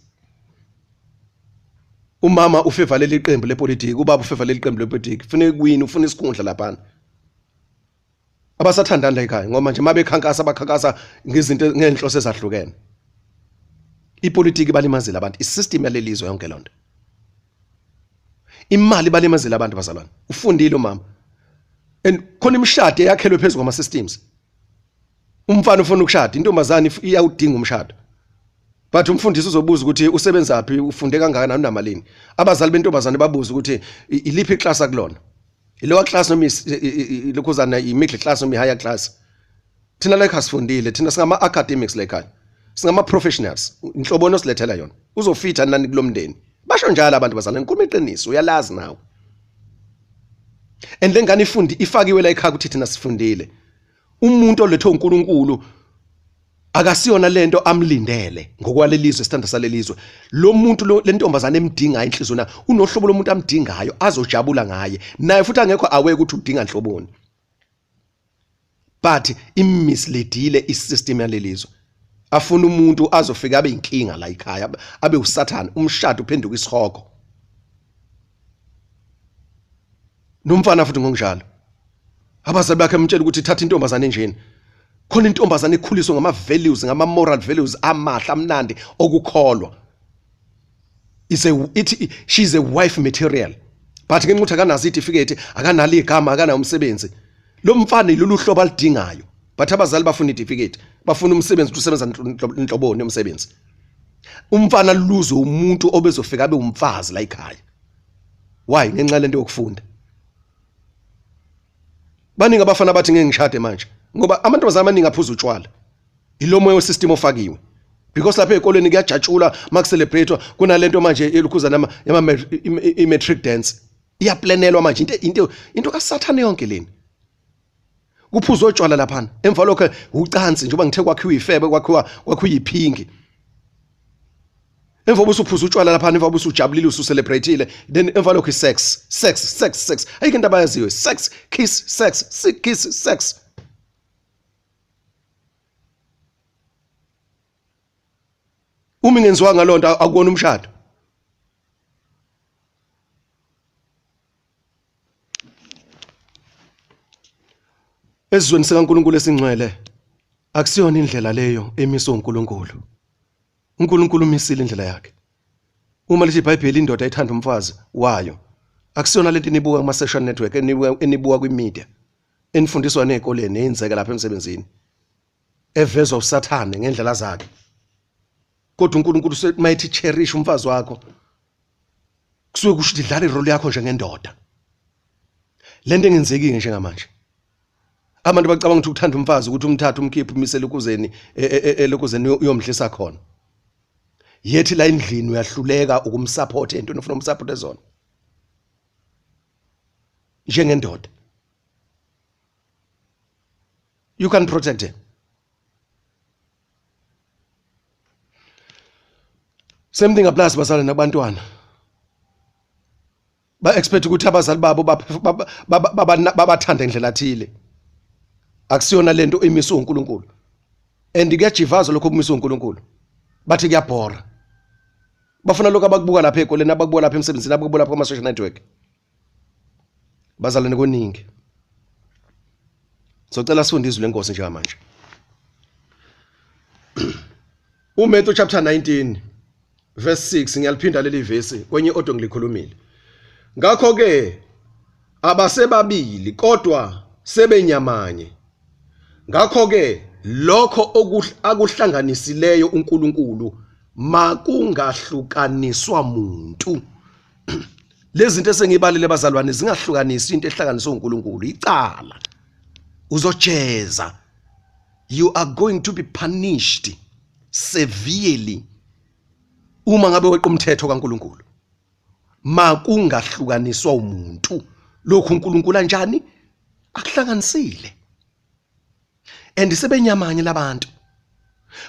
Umama ufeva leli qembu lepolitiki, ubaba ufeva leli qembu lepolitiki. Kufuneka kuwini, ufuna isikhundla laphana. Abasathandani la ekhaya ngoba nje mabekhankasa bakhankasa ngezinto ngenhloso ezahlukene. Ipolitiki balimazile abantu, isystem yalelizwe yonke lonto. Imali balimazile abantu bazalwane. Ufundile umama. And khona imishado eyakhelwe phezulu kwama systems. Umfana ufuna ukushada, intombazane iyawudinga umshado. But umfundisi uzobuza ukuthi usebenzaphi, ufunde kangakanani, unamalini. Abazali bentombazane babuza ukuthi iliphi iclass akulona. Ilower class noma ilokhuzana i-middle class noma i-higher class. Thina like asifundile, thina singama academics la ekhaya. Singama professionals. Inhlobo osilethela yona. Uzofitha nani kulomndeni. Basho njalo abantu bazalwane, ngikhuluma iqiniso, uyalazi nawe. And lengane ifundi ifakiwe la ekhaya ukuthi thina sifundile. Umuntu olethwe uNkulunkulu akasiyona lento amlindele ngokwalelizwe sithanda salelizwe. Lo muntu lo lentombazane emdingayo inhliziyo na unohlobo lomuntu amdingayo azojabula ngaye. Naye futhi angekho aware ukuthi udinga nhloboni. But immisleadile isystem yalelizwe. Afuna umuntu azofika abe inkinga la ekhaya, abe uSathane, umshado uphenduka isihogo. Nomfana futhi ngokunjalo. Abazali bakhe emtshela ukuthi thatha intombazane enjeni. Khona intombazane ekhuliswe ngama values, ngama moral values amahle amnandi okukholwa. Is a it she is a wife material. But ngenxa ukuthi akanazo itifiketi, akanalo igama, akanawo umsebenzi. Lo mfana yilolu hlobo alidingayo. But abazali bafuna itifiketi, bafuna umsebenzi ukuthi usebenza nhloboni yomsebenzi. Umfana luzwe umuntu obezofika abe umfazi la ekhaya. Why? Ngenxa lento yokufunda. Baningi abafana bathi ngeke ngishade manje ngoba amantombazane amaningi aphuza utshwala. Ilo moya wesystem ofakiwe. Because lapha ezikoleni kuyajatshulwa makucelebratewa kunalento manje elukhuzana yama i-matric dance. Iyaplanelwa manje into into into kaSathane yonke leni. Kuphuzwa utshwala laphana. Emva lokho ucansi njengoba ngithe kwakhiwa ifebe kwakhiwa kwakhiwa iphingi. Emva kokuba usuphuza utshwala laphana, emva kokuba usujabulile usucelebrateile, then emva lokho i-sex, sex, sex, sex. Ayikho into abayaziyo, sex, kiss, sex, kiss, sex. Uma ingenziwanga loo nto akuwona umshado. Esizweni sikaNkulunkulu esingcwele akusiyona indlela leyo emiswe uNkulunkulu. uNkulunkulu umisile indlela yakhe. Uma lithi iBhayibheli indoda ithanda umfazi wayo, akusiyona lento enibuka kuma social network enibuka enibuka kwi media enifundiswa nezikoleni eyenzeka lapha emsebenzini evezwa uSathane ngendlela zakhe. Kodwa uNkulunkulu mayethi cherish umfazi wakho kusuke kusho ukuthi dlala irole yakho njengendoda. Lento engenzekile njengamanje. Abantu bacabanga ukuthi ukuthanda umfazi ukuthi umthathe umkhiphe umise elokuzeni elokuzeni uyomdlisa khona. Yethi la endlini uyahluleka ukumsupport entweni ofuna umsupport zona. Njengendoda. You can protect her. Same thing applies bazalwane nabantwana. Ba expect ukuthi abazali babo babathanda indlela thile. Akusiyona lento emiswe uNkulunkulu. And kuyajivazwa lokho okumiswe uNkulunkulu. Bathi kuyabhora. Bafuna lokho abakubuka lapha ekoleni, abakubuka lapha emsebenzini, abakubuka lapha kuma social network. Bazalwane koningi. Socela sifunde izwi lenkosi njengamanje. UMatthew chapter 19 verse 6 ngiyaliphinda leli vesi kwenye audio ngilikhulumile. Ngakho ke abasebabili kodwa sebenyamanye. Ngakho ke lokho akuhlanganisileyo uNkulunkulu makungahlukaniswa muntu. Lezi zinto esengibalile bazalwane zingahlukanisi into ehlanganiswe uNkulunkulu icala. Uzojeza. You are going to be punished severely uma ngabe weqa umthetho kaNkulunkulu. Makungahlukaniswa umuntu lokhu uNkulunkulu anjani akuhlanganisile. And sebenyamanye labantu.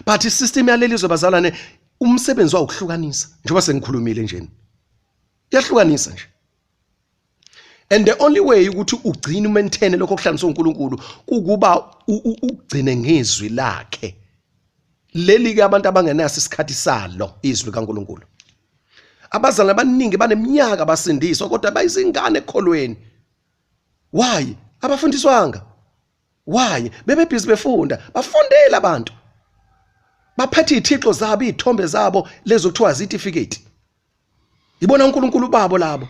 But isystem yalelizwe bazalwane umsebenzi wawo ukuhlukanisa njengoba sengikhulumile nje. Iyahlukanisa nje. And the only way ukuthi ugcine umaintain lokho okuhlanganiswe uNkulunkulu kukuba ugcine ngezwi lakhe. Leli ke abantu abangenaso isikhathi salo izwi likaNkulunkulu. Abazalwane abaningi baneminyaka basindiswa kodwa bayizingane ekholweni. Why? Abafundiswanga. Why? Bebebhizi befunda, bafundela abantu. Baphethe izithixo zabo, izithombe zabo lezo kuthiwa zitifiketi. Ibona uNkulunkulu babo labo.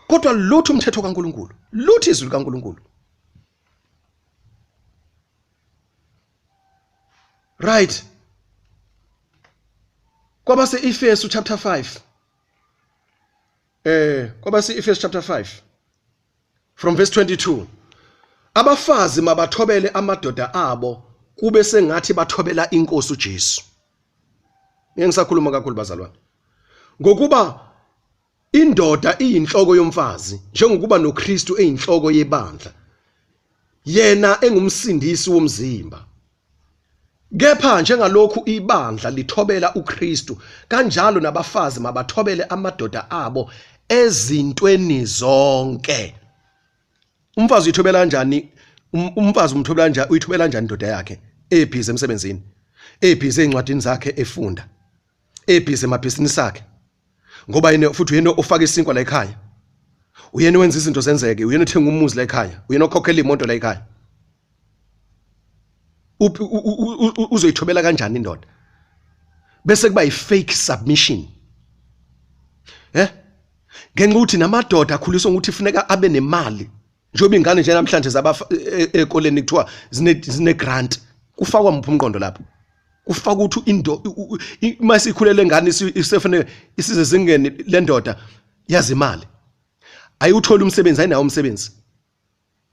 Kodwa lutho umthetho kaNkulunkulu, lutho izwi likaNkulunkulu. Right. Kwabase Efesu chapter 5. Kwabase Efesu chapter 5 from verse 22. Abafazi mabathobele amadoda abo kube sengathi bathobela inkosi uJesu. Ngeke ngisakhuluma kakhulu bazalwane. Ngokuba indoda iyinhloko yomfazi njengokuba noKristu eyinhloko yebandla. Yena engumsindisi womzimba. Kepha njengalokhu ibandla lithobela uKristu, kanjalo nabafazi mabathobele amadoda abo ezintweni zonke. Umfazi uyithobela kanjani? Umfazi umthobela kanjani? Uyithobela kanjani indoda yakhe? Ebhizi emsebenzini, ebhizi ezincwadini zakhe efunda, ebhizi emabhizinisi akhe. Ngoba yena futhi uyena ofaka isinkwa la ekhaya. Uyena wenza izinto zenzeke, uyena othenga umuzi la ekhaya, uyena okhokhela imoto la ekhaya. Uzoyithobela kanjani indoda? Bese kuba i-fake submission. Ngenxa ukuthi namadoda akhuliswa ukuthi funeka abe nemali. Njengoba ingane nje namhlanje zaba ekoleni kuthiwa zine grant. Kufakwa muphi umqondo lapho? Kufaka ukuthi into uma sikhulele ngane isefanele isize zingene le ndoda yazi imali. Ayutholi umsebenzi, ayinawo umsebenzi.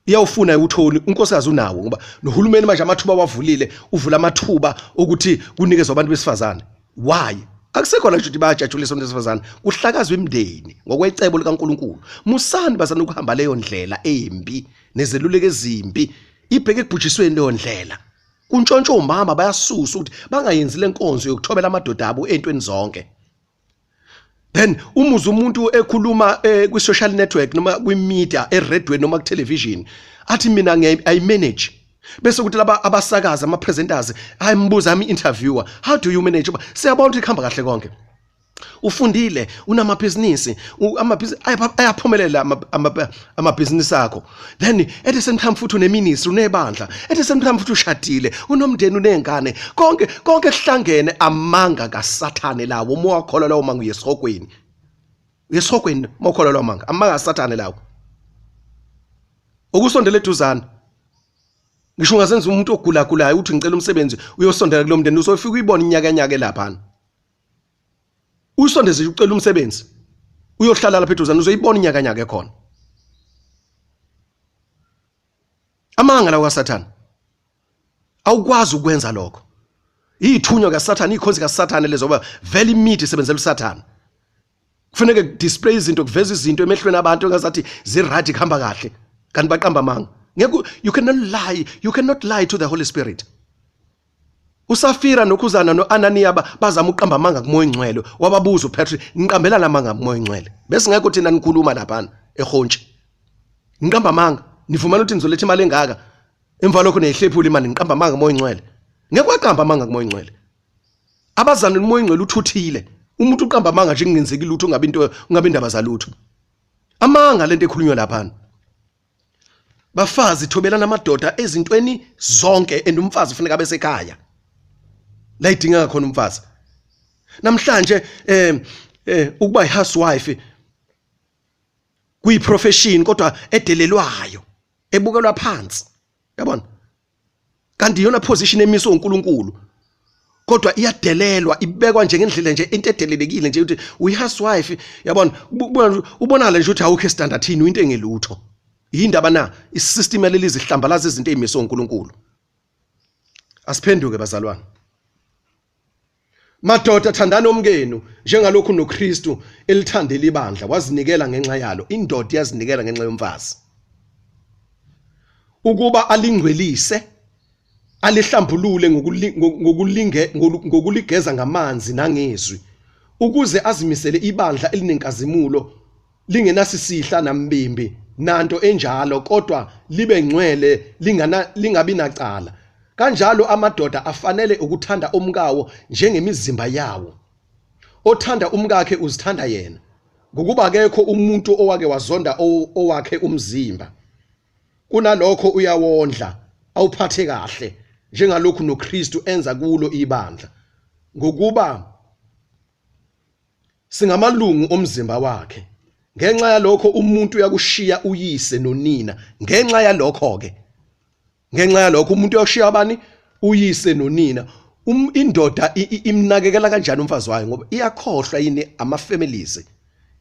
Iyawufuna ayutholi, unkosikazi unawo ngoba nohulumeni manje amathuba wavulile, uvula amathuba ukuthi kunikezwe abantu besifazane. Why? Akusekhona nje ukuthi bayajatshulisa abantu besifazane, kuhlakazwe imindeni ngokwecebo likaNkuluNkulu. Musani bazana ukuhamba leyo ndlela embi nezeluleko ezimbi, ibheke ekubhujisweni leyo ndlela. Kuntshontsho omama bayasusa ukuthi bangayenzi lenkonzo yokuthobela amadoda abo entweni zonke. Then umuze umuntu ekhuluma kwi social network noma kwi media, eradweni noma ku television, athi mina I manage. Bese kuthi laba abasakazi ama presenters ayimbuza ami interviewer, how do you manage? Siyabona ukuthi kuhamba kahle konke. Ufundile, unamabhizinisi, amabhizinisi ayaphumelela amabhizinisi akho. Then at the same time futhi uneministry, unebandla. At the same time futhi ushadile, unomndeni, unezingane. Konke konke kuhlangene amanga kaSathane lawo. Uma wakholwa lawo manga uyesihogweni. Uyesihogweni uma ukholwa lawo manga, amanga kaSathane lawo. Ukusondela eduzane. Ngisho ungazenza umuntu ogulagulayo uthi ngicela umsebenzi, uyosondela kulo mndeni uzofika uyibone inyakanyaka lapha. Usondeze ucela umsebenzi. Uyohlala lapha eduzane uzoyibona inyakanyaka ekhona. Amanga lawo kaSathane. Awukwazi ukwenza lokho. Ithunywa kaSathane, ikhonzi kaSathane lezo ngoba vele imithi isebenzela uSathane. Kufuneke display izinto, kuveza izinto emehlweni abantu engazathi zi-right kuhamba kahle. Kanti baqamba amanga. Ngeke, you cannot lie, you cannot lie to the Holy Spirit. USafira noKhuzana noAnaniya bazama ukuqamba amanga kuMoya Oyingcwele. Wababuza uPetru, niqambelana amanga kuMoya Oyingcwele. Besingekho thina nikhuluma laphana eHontshi. Niqamba amanga, nivumela ukuthi nizoletha imali engaka. Emva lokho niyihlephula imali, niqamba amanga kuMoya Oyingcwele. Ngeke waqamba amanga kuMoya Oyingcwele. Abazalwane uMoya Oyingcwele uthuthile. Umuntu uqamba amanga nje kungenzeki lutho, ungabi into, ungabi indaba zalutho. Amanga lento ekhulunywa laphana. Bafazi thobelana amadoda ezintweni zonke and umfazi ufuneka abe sekhaya. La idingeka khona umfazi. Namhlanje ukuba i-housewife kuyi-profession kodwa edelelwayo, ebukelwa phansi. Yabona? Kanti iyona position emiswe uNkulunkulu. Kodwa iyadelelwa, ibekwa nje ngendlela nje into edelelekile nje ukuthi uyi-housewife, yabona, ubonakala nje ukuthi awukho estandardini, uyinto engelutho. Yindaba na? Isystem yaleli zihlambalaza izinto ezimiswe uNkulunkulu. Asiphenduke bazalwane. Madoda thandani omkenu njengalokhu noKristu elithandela ibandla wazinikela ngenxa yalo. Indoda iyazinikela ngenxa yomfazi. Ukuba alingcwelise, alihlambulule ngokuligeza ngamanzi nangezwi, ukuze azimisele ibandla elinenkazimulo, lingenasisihla nambimbi nanto enjalo, kodwa libe ngcwele, lingabi nacala. Kanjalo amadoda afanele ukuthanda omkawo njengemizimba yawo. Othanda umkakhe uzithanda yena, ngokuba akekho umuntu owake wazonda owakhe umzimba. Kunalokho uyawondla, awuphathe kahle, njengalokhu noKristu enza kulo ibandla, ngokuba singamalungu omzimba wakhe. Ngenxa yalokho umuntu uyakushiya uyise nonina. Ngenxa yalokho-ke, ngenxa yalokho umuntu uyakushiya abani? Uyise nonina. Indoda imnakekela kanjani umfazi wayo? Ngoba iyakhohlwa yini ama-families,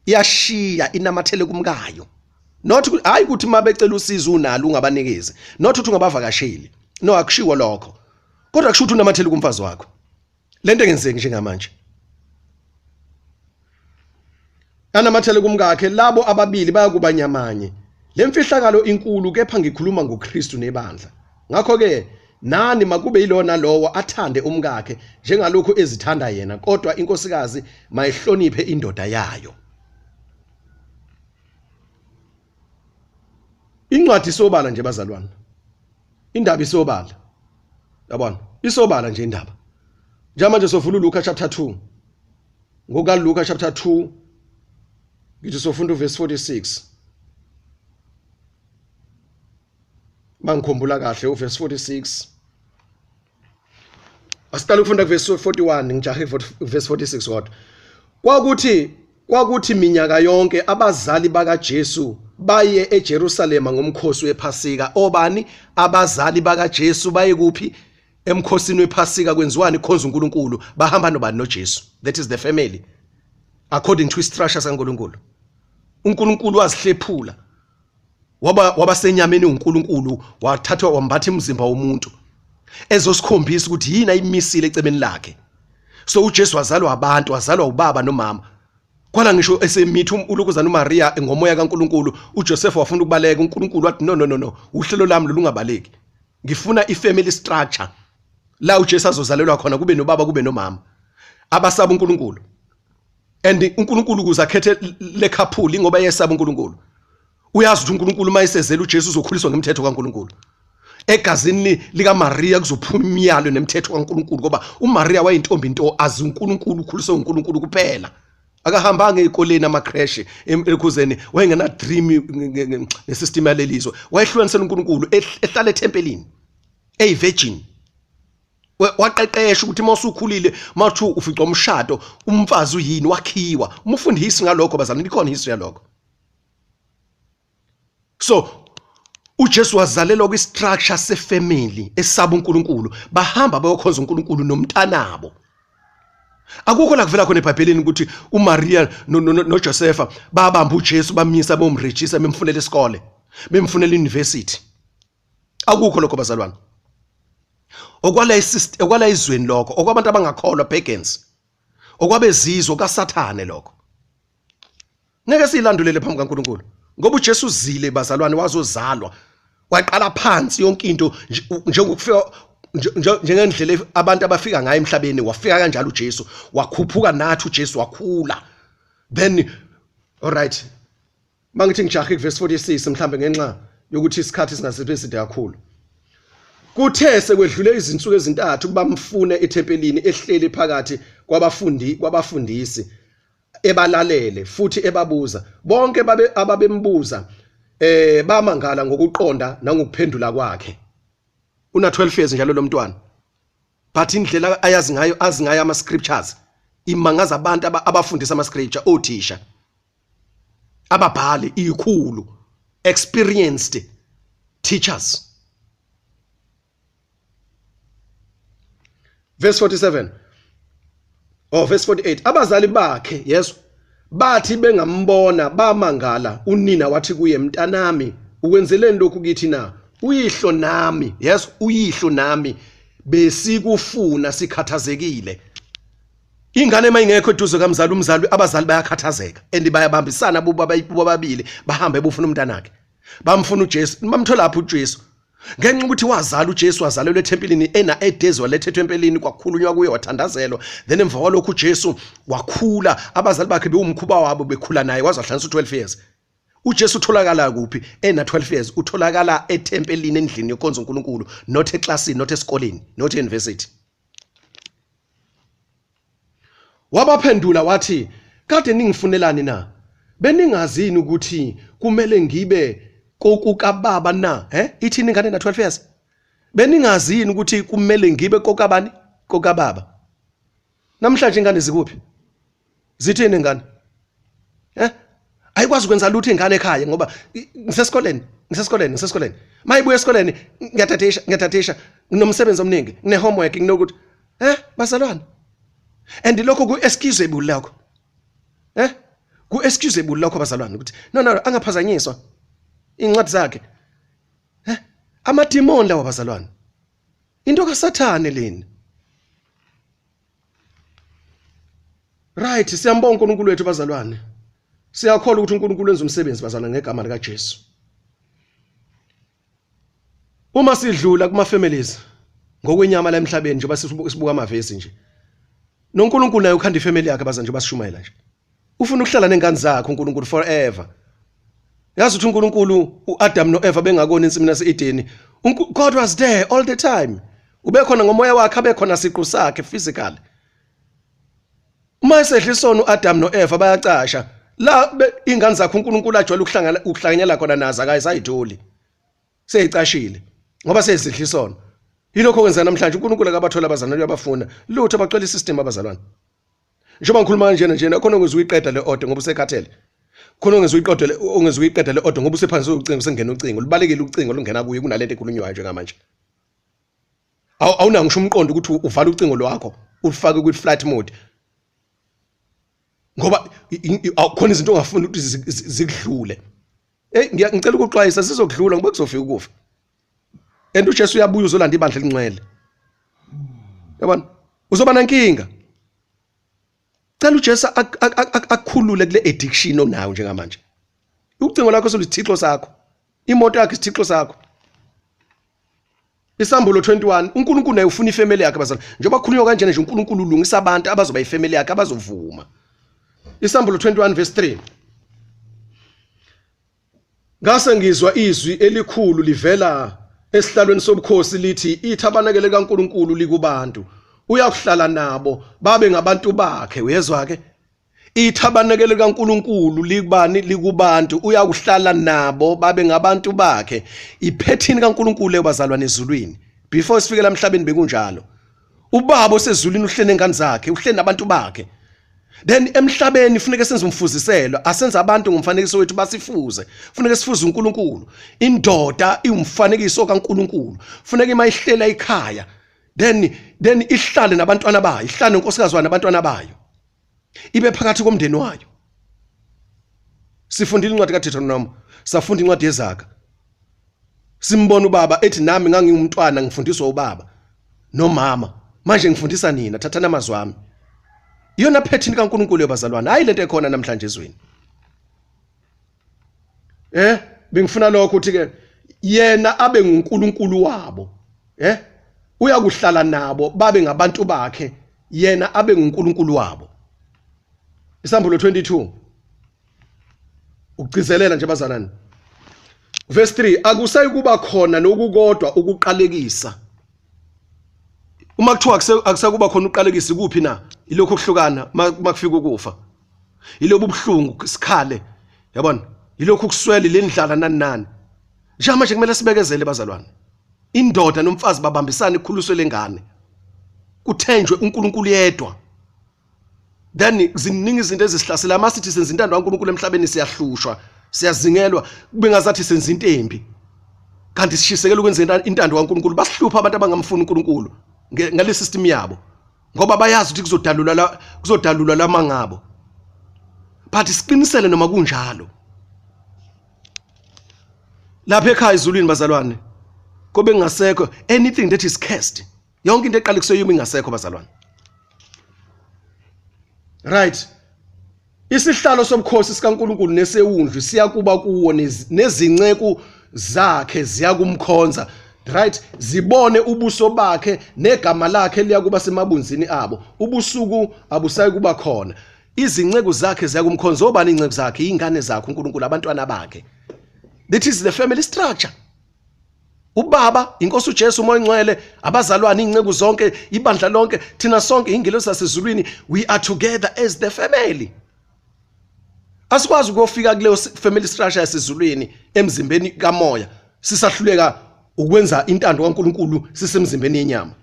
iyashiya inamathele kumkayo. Not hayi ukuthi uma becela usizo unalo ungabanikezi, not ukuthi ungabavakasheli, no, akushiwo lokho, kodwa kusho ukuthi unamathele kumfazi wakho. Lento engenzeki njengamanje, anamathele kumkakhe, labo ababili bayakuba nyamanye. Le mfihlakalo inkulu, kepha ngikhuluma ngoKristu nebandla. Ngakho-ke nani makube yilona lowo athande umkakhe njengalokhu ezithanda yena, kodwa inkosikazi mayihloniphe indoda yayo. Incwadi isobala nje bazalwane, indaba isobala, yabona, isobala nje indaba. Njengamanje sovula uLuka chapter 2, ngokaLuka chapter 2 ngithi sofunda uverse 46, mangikhumbula kahle uverse 46. Asiqale ukufunda kuverse 41, ngijahe verse 46 kodwa. Kwakuthi minyaka yonke abazali bakaJesu baye eJerusalema ngomkhosi wePhasika. Obani? Abazali bakaJesu baye kuphi? Emkhosini wePhasika. Kwenziwani? Khonza uNkulunkulu. Bahamba nobani? NoJesu. That is the family according to istructure saNkulunkulu. uNkulunkulu wazihlephula, waba senyameni uNkulunkulu, wathathwa wambatha umzimba womuntu ezosikhombisa ukuthi yini ayimisile ecebeni lakhe. So uJesu wazalwa abantu, wazalwa ubaba nomama. Kwala ngisho esemithi ulokuzana uMaria ngomoya kaNkulunkulu, uJoseph wafuna ukubaleka, uNkulunkulu wathi no no no no, uhlelo lami lolungabaleki. Ngifuna ifamily structure la uJesu azozalelwa khona, kube nobaba kube nomama abasaba uNkulunkulu. And uNkulunkulu ukuze akhethe le couple, ngoba yesaba uNkulunkulu, uyazi ukuthi uNkulunkulu uma esezela uJesu uzokhuliswa ngemthetho kaNkulunkulu. Egazini likaMaria kuzophuma imiyalo nemithetho kaNkulunkulu, ngoba uMaria wayintombi into azi uNkulunkulu, ukhuliswe uNkulunkulu kuphela. Akahambanga ezikoleni, ama-creche ekhuzeni, wayengena dream ngesystem yalelizwe, wayehlukanisela uNkulunkulu, ehlala ethempelini eyi-virgin. Waqeqesha ukuthi uma usukhulile mawuthi ufica umshado, umfazi uyini, wakhiwa. Uma ufunda history ngalokho bazalwane, ikhona history yalokho. So uJesu wazalelwa kwi-structure sefamily esaba uNkulunkulu, bahamba bayokhonza uNkulunkulu nomntanabo. Akukho la kuvela khona eBhayibhelini ukuthi uMaria noJosepha babamba uJesu bamyisa bomrejista, bemfunela isikole, bemfunela university. Akukho lokho bazalwane. Okwala isystem, okwala izweni lokho, okwabantu abangakholwa pagans. Okwabezizwe kaSathane lokho. Ngeke siyilandulele phambi kaNkulunkulu. Ngoba uJesu uzile bazalwane wazozalwa. Waqala phansi yonke into njengokufika njengendlela abantu abafika ngayo emhlabeni wafika kanjalo uJesu wakhuphuka nathi uJesu wakhula. Then all right mangithi ngijahe kuverse 46 mhlambe ngenxa yokuthi isikhathi singasibe side kakhulu. Kuthe sekwedlule izinsuku ezintathu kuba mfune ethempelini ehleli phakathi kwabafundi kwabafundisi ebalalele futhi ebabuza bonke babe ababembuza eh bamangala ngokuqonda nangokuphendula kwakhe una 12 years njalo lomntwana but indlela ayazi ngayo azi ngayo ama scriptures imangaza abantu abafundisa ama scripture othisha ababhali ikhulu experienced teachers. Verse 47 oh verse 48 abazali bakhe yesu bathi bengambona bamangala unina wathi kuye mntanami ukwenzeleni lokhu kithi na uyihlo nami yes uyihlo nami besikufuna sikhathazekile ingane mayingekho eduze kamzali umzali abazali bayakhathazeka and bayabambisana bobabili bahambe bofuna umntanakhe bamfuna uJesu bamthola phi uJesu ngenxa ukuthi wazala uJesu wazalelwa ethempelini ena edezi waletha ethempelini kwakhulunywa kuye wathandazelwa then emva kwalokho uJesu wakhula abazali bakhe bewumkhuba wabo bekhula naye waze wahlanganisa u12 years uJesu utholakala kuphi ena 12 years utholakala ethempelini endlini yokukhonza uNkulunkulu not eclassini not esikoleni not e-university Wabaphendula wathi, Kade ningifunelani na? Beningazi yini ukuthi kumele ngibe kokukababa na? Eh? Ithini ingane na 12 years? Beningazi yini ukuthi kumele ngibe kokabani? Kokababa. Namhlanje ingane zikuphi? Zithini ingane? Eh? Ayikwazi ukwenza lutho ingane ekhaya ngoba ngisesikoleni, ngisesikoleni, ngisesikoleni. Mayibuya esikoleni ngiyathatisha, ngiyathatisha, nginomsebenzi omningi, ngine homework, nginokuthi eh bazalwane. And lokho ku excusable lokho. Eh? Ku excusable lokho bazalwane ukuthi no no angaphazanyiswa incwadi zakhe. Eh? Amadimoni lawa bazalwane. Into kaSathane leni. Right, siyambonga uNkulunkulu wethu bazalwane. Siyakholwa ukuthi uNkulunkulu wenza umsebenzi bazalwane ngegama lika Jesu. Uma sidlula kuma families ngokwenyama la emhlabeni njengoba sibuka amavesi nje. NoNkulunkulu naye ukhanda ifamily yakhe bazalwane njengoba sishumayela nje. Ufuna ukuhlala nengane zakhe uNkulunkulu forever. Yazi ukuthi uNkulunkulu uAdam noEva bengakoni ensimini yaseEdeni. God was there all the time. Ubekhona ngomoya wakhe abekhona siqu sakhe physically. Uma esedla isono uAdam noEva bayacasha. La ingane zakhe uNkulunkulu ajwayele ukuhlangana ukuhlanganyela khona nazo akayisayitholi. Seyicashile ngoba sezidla isono. Yilokho okwenzeka namhlanje uNkulunkulu akabathola abazalwane uyabafuna. Lutho abacela isystem abazalwane. Njengoba ngikhuluma kanjena njena khona ongeze uyiqeda le order ngoba usekhathele. Khona ongeze uyiqede le ongeze uyiqeda le order ngoba usephansi ucingo sengena ucingo lubalekile ucingo lungena kuye kunalento ekhulunywayo njengamanje. Awunawo ngisho umqondo ukuthi uvala ucingo lwakho ulufake kwi flight mode. Ngoba khona izinto ongafuni ukuthi zikudlule. Hey ngicela ukuxwayisa sizokudlula ngoba kuzofika ukufa. And uJesu uyabuya uzolanda ibandla elingcwele. Yabona? Uzoba nenkinga. Cela uJesu akukhulule kule addiction onayo njengamanje. Ucingo lakho selusithixo sakho. Imoto yakho isithixo sakho. Isambulo 21 uNkulunkulu naye ufuna ifamily yakhe bazalwane. Njengoba khulunywa kanjena nje uNkulunkulu ulungisa abantu abazoba ifamily yakhe abazovuma. Isambulo 21 verse 3. Ngase ngizwa izwi elikhulu livela esihlalweni sobukhosi lithi ithabanakele likaNkulunkulu likubantu uyakuhlala nabo babe ngabantu bakhe uyezwa ke ithabanakele likaNkulunkulu likubani likubantu uyakuhlala nabo babe ngabantu bakhe iphethini kaNkulunkulu ebazalwane ezulwini before sifike lamhlabeni bekunjalo ubaba osezulwini uhlene ngane zakhe uhlene nabantu bakhe then emhlabeni funeke senze umfuziselo asenze abantu ngomfanekiso wethu basifuze funeke sifuze uNkulunkulu indoda iwumfanekiso kaNkulunkulu funeke mayihlela ikhaya then then ihlale nabantwana bayo ihlale nonkosikazi wayo nabantwana bayo ibe phakathi komndeni wayo sifundile incwadi kaDeuteronomy safunda incwadi yezaga. Simbona ubaba ethi nami ngangingumntwana ngifundiswa ubaba nomama, manje ngifundisa nina, thathani amazwi ami. Iyona phethini kaNkulunkulu yobazalwane, hayi lento ekhona namhlanje ezweni. Bengifuna lokho ukuthi ke yena abe nguNkulunkulu wabo. Uyakuhlala nabo babe ngabantu bakhe, yena abe nguNkulunkulu wabo. Isambulo 22 ukugcizelela nje bazalwane. Verse 3, akusayi kuba khona nokukodwa ukuqalekisa. Uma kuthiwa akusakuba khona ukuqalekisa, kuphi na? Ilokhu kuhlukana makufika ukufa. Yilobu buhlungu sikhale, yabona? Yilokhu kuswele lendlala nani nani. Njengamanje kumele sibekezele bazalwane. Indoda nomfazi babambisane ikhuliswe lengane. Kuthenjwe uNkulunkulu yedwa. Then ziningi izinto ezisihlasela, masithi senza intando kaNkulunkulu emhlabeni siyahlushwa, siyazingelwa, kube ngazathi senza into embi. Kanti sishisekela ukwenza intando kaNkulunkulu. Basihlupha abantu abangamfuni uNkulunkulu ngale system yabo, ngoba bayazi ukuthi kuzodalulwa lamangabo. But siqinisele noma kunjalo. Lapha ekhaya ezulwini bazalwane, kobe kungasekho anything that is cursed. Yonke into eqale kuseyuma ingasekho bazalwane. Right. Isihlalo sobukhosi sikaNkulunkulu nesewundlu siyakuba kuwo, nezinceku zakhe ziyakumkhonza. Right, zibone ubuso bakhe negama lakhe liyakuba semabunzini abo. Ubusuku abusayi kuba khona. Izinceku zakhe ziyakumkhonza. Obani inceku zakhe? Izingane zakhe uNkulunkulu, abantwana bakhe. That is the family structure. Ubaba, inkosi uJesu, uMoya oNgcwele, abazalwane, inceku zonke, ibandla lonke, thina sonke ingelosi zasezulwini, we are together as the family. Asikwazi ukuyofika kuleyo family structure yasezulwini emzimbeni kamoya sisahluleka ukwenza intando kaNkulunkulu sisemzimbeni yenyama.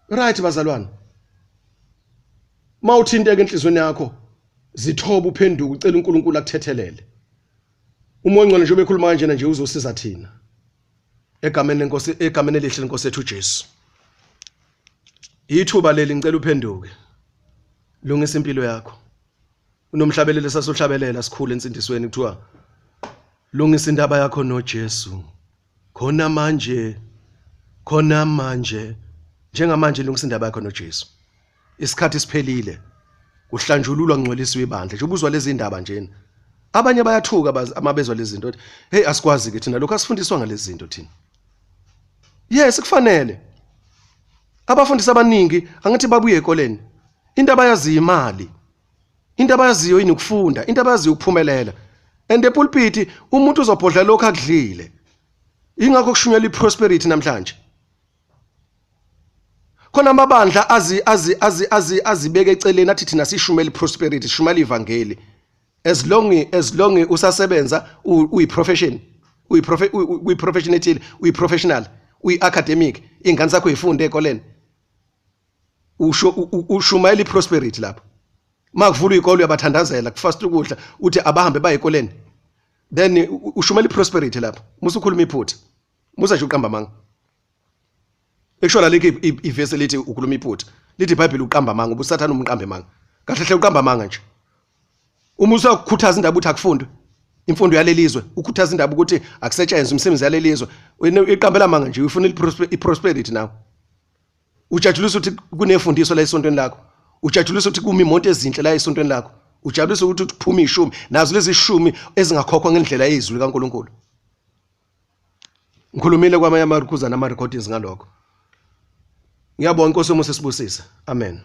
Right bazalwane, mawuthinteka enhlizweni yakho, zithoba uphenduke ucela uNkulunkulu akuthethelele. Umoya oNgcwele njengoba ekhuluma kanjena nje uzosiza thina egameni lenkosi, egameni elihle lenkosi ethu uJesu. Ithuba leli, ngicela uphenduke, lungisa impilo yakho. Unomhlabelelo sasohlabelela sikhule ensindisweni, kuthiwa lungisa indaba yakho noJesu khona manje, khona manje, njengamanje lungisa indaba yakho noJesu. Isikhathi siphelile, kuhlanjululwa kungcwelisiwe ibandla. Nje ubuzwa lezi ndaba njena, abanye bayathuka amabezwa lezi zinto, hey asikwazi ke thina lokho, asifundiswa ngalezi zinto thina. Yes, kufanele abafundisi abaningi angithi babuye ekoleni, into abayaziyo imali, into abayaziyo yini ukufunda, into abayaziyo ukuphumelela. And epulpit umuntu uzobhodla lokho akudlile. Ingakho kushunyelwa iprosperity namhlanje. Khona amabandla azi azi azi azi azibeke eceleni athi thina sishumela iprosperity, sishumela ivangeli. As long usasebenza uyi profession, uyi profession ethile, uyi professional, uyi academic, ingane zakho ifunde ekoleni, usho ushumayela iprosperity lapho. Makuvula izikole uyabathandazela, kufast ukudla, uthi abahambe baye ekoleni, then ushumayela iprosperity lapho. Musa ukhuluma iphutha, musa nje uqamba amanga. Ekusho la likho ivesi lithi ukhuluma iphutha, lithi iBhayibheli uqamba amanga, ubusathana umqambe amanga. Kahle hle uqamba amanga nje. Uma usakhuthaza indaba ukuthi akufundwe imfundo yalelizwe, ukhuthaza indaba ukuthi akusetshenzwe imisebenzi yalelizwe, iqambela amanga nje. Ufuna iprosperity nawe. Ujatshulisa ukuthi kunefundiso la esontweni lakho, ujatshulisa ukuthi kumi imoto ezinhle la esontweni lakho, ujabulisa ukuthi kuphume ishumi, nazo lezi ishumi ezingakhokhwa ngendlela yezwi likaNkulunkulu. Ngikhulumile kwamanye amarukhuzana ama recordings ngalokho. Ngiyabonga, Inkosi yomusa isibusise. Amen.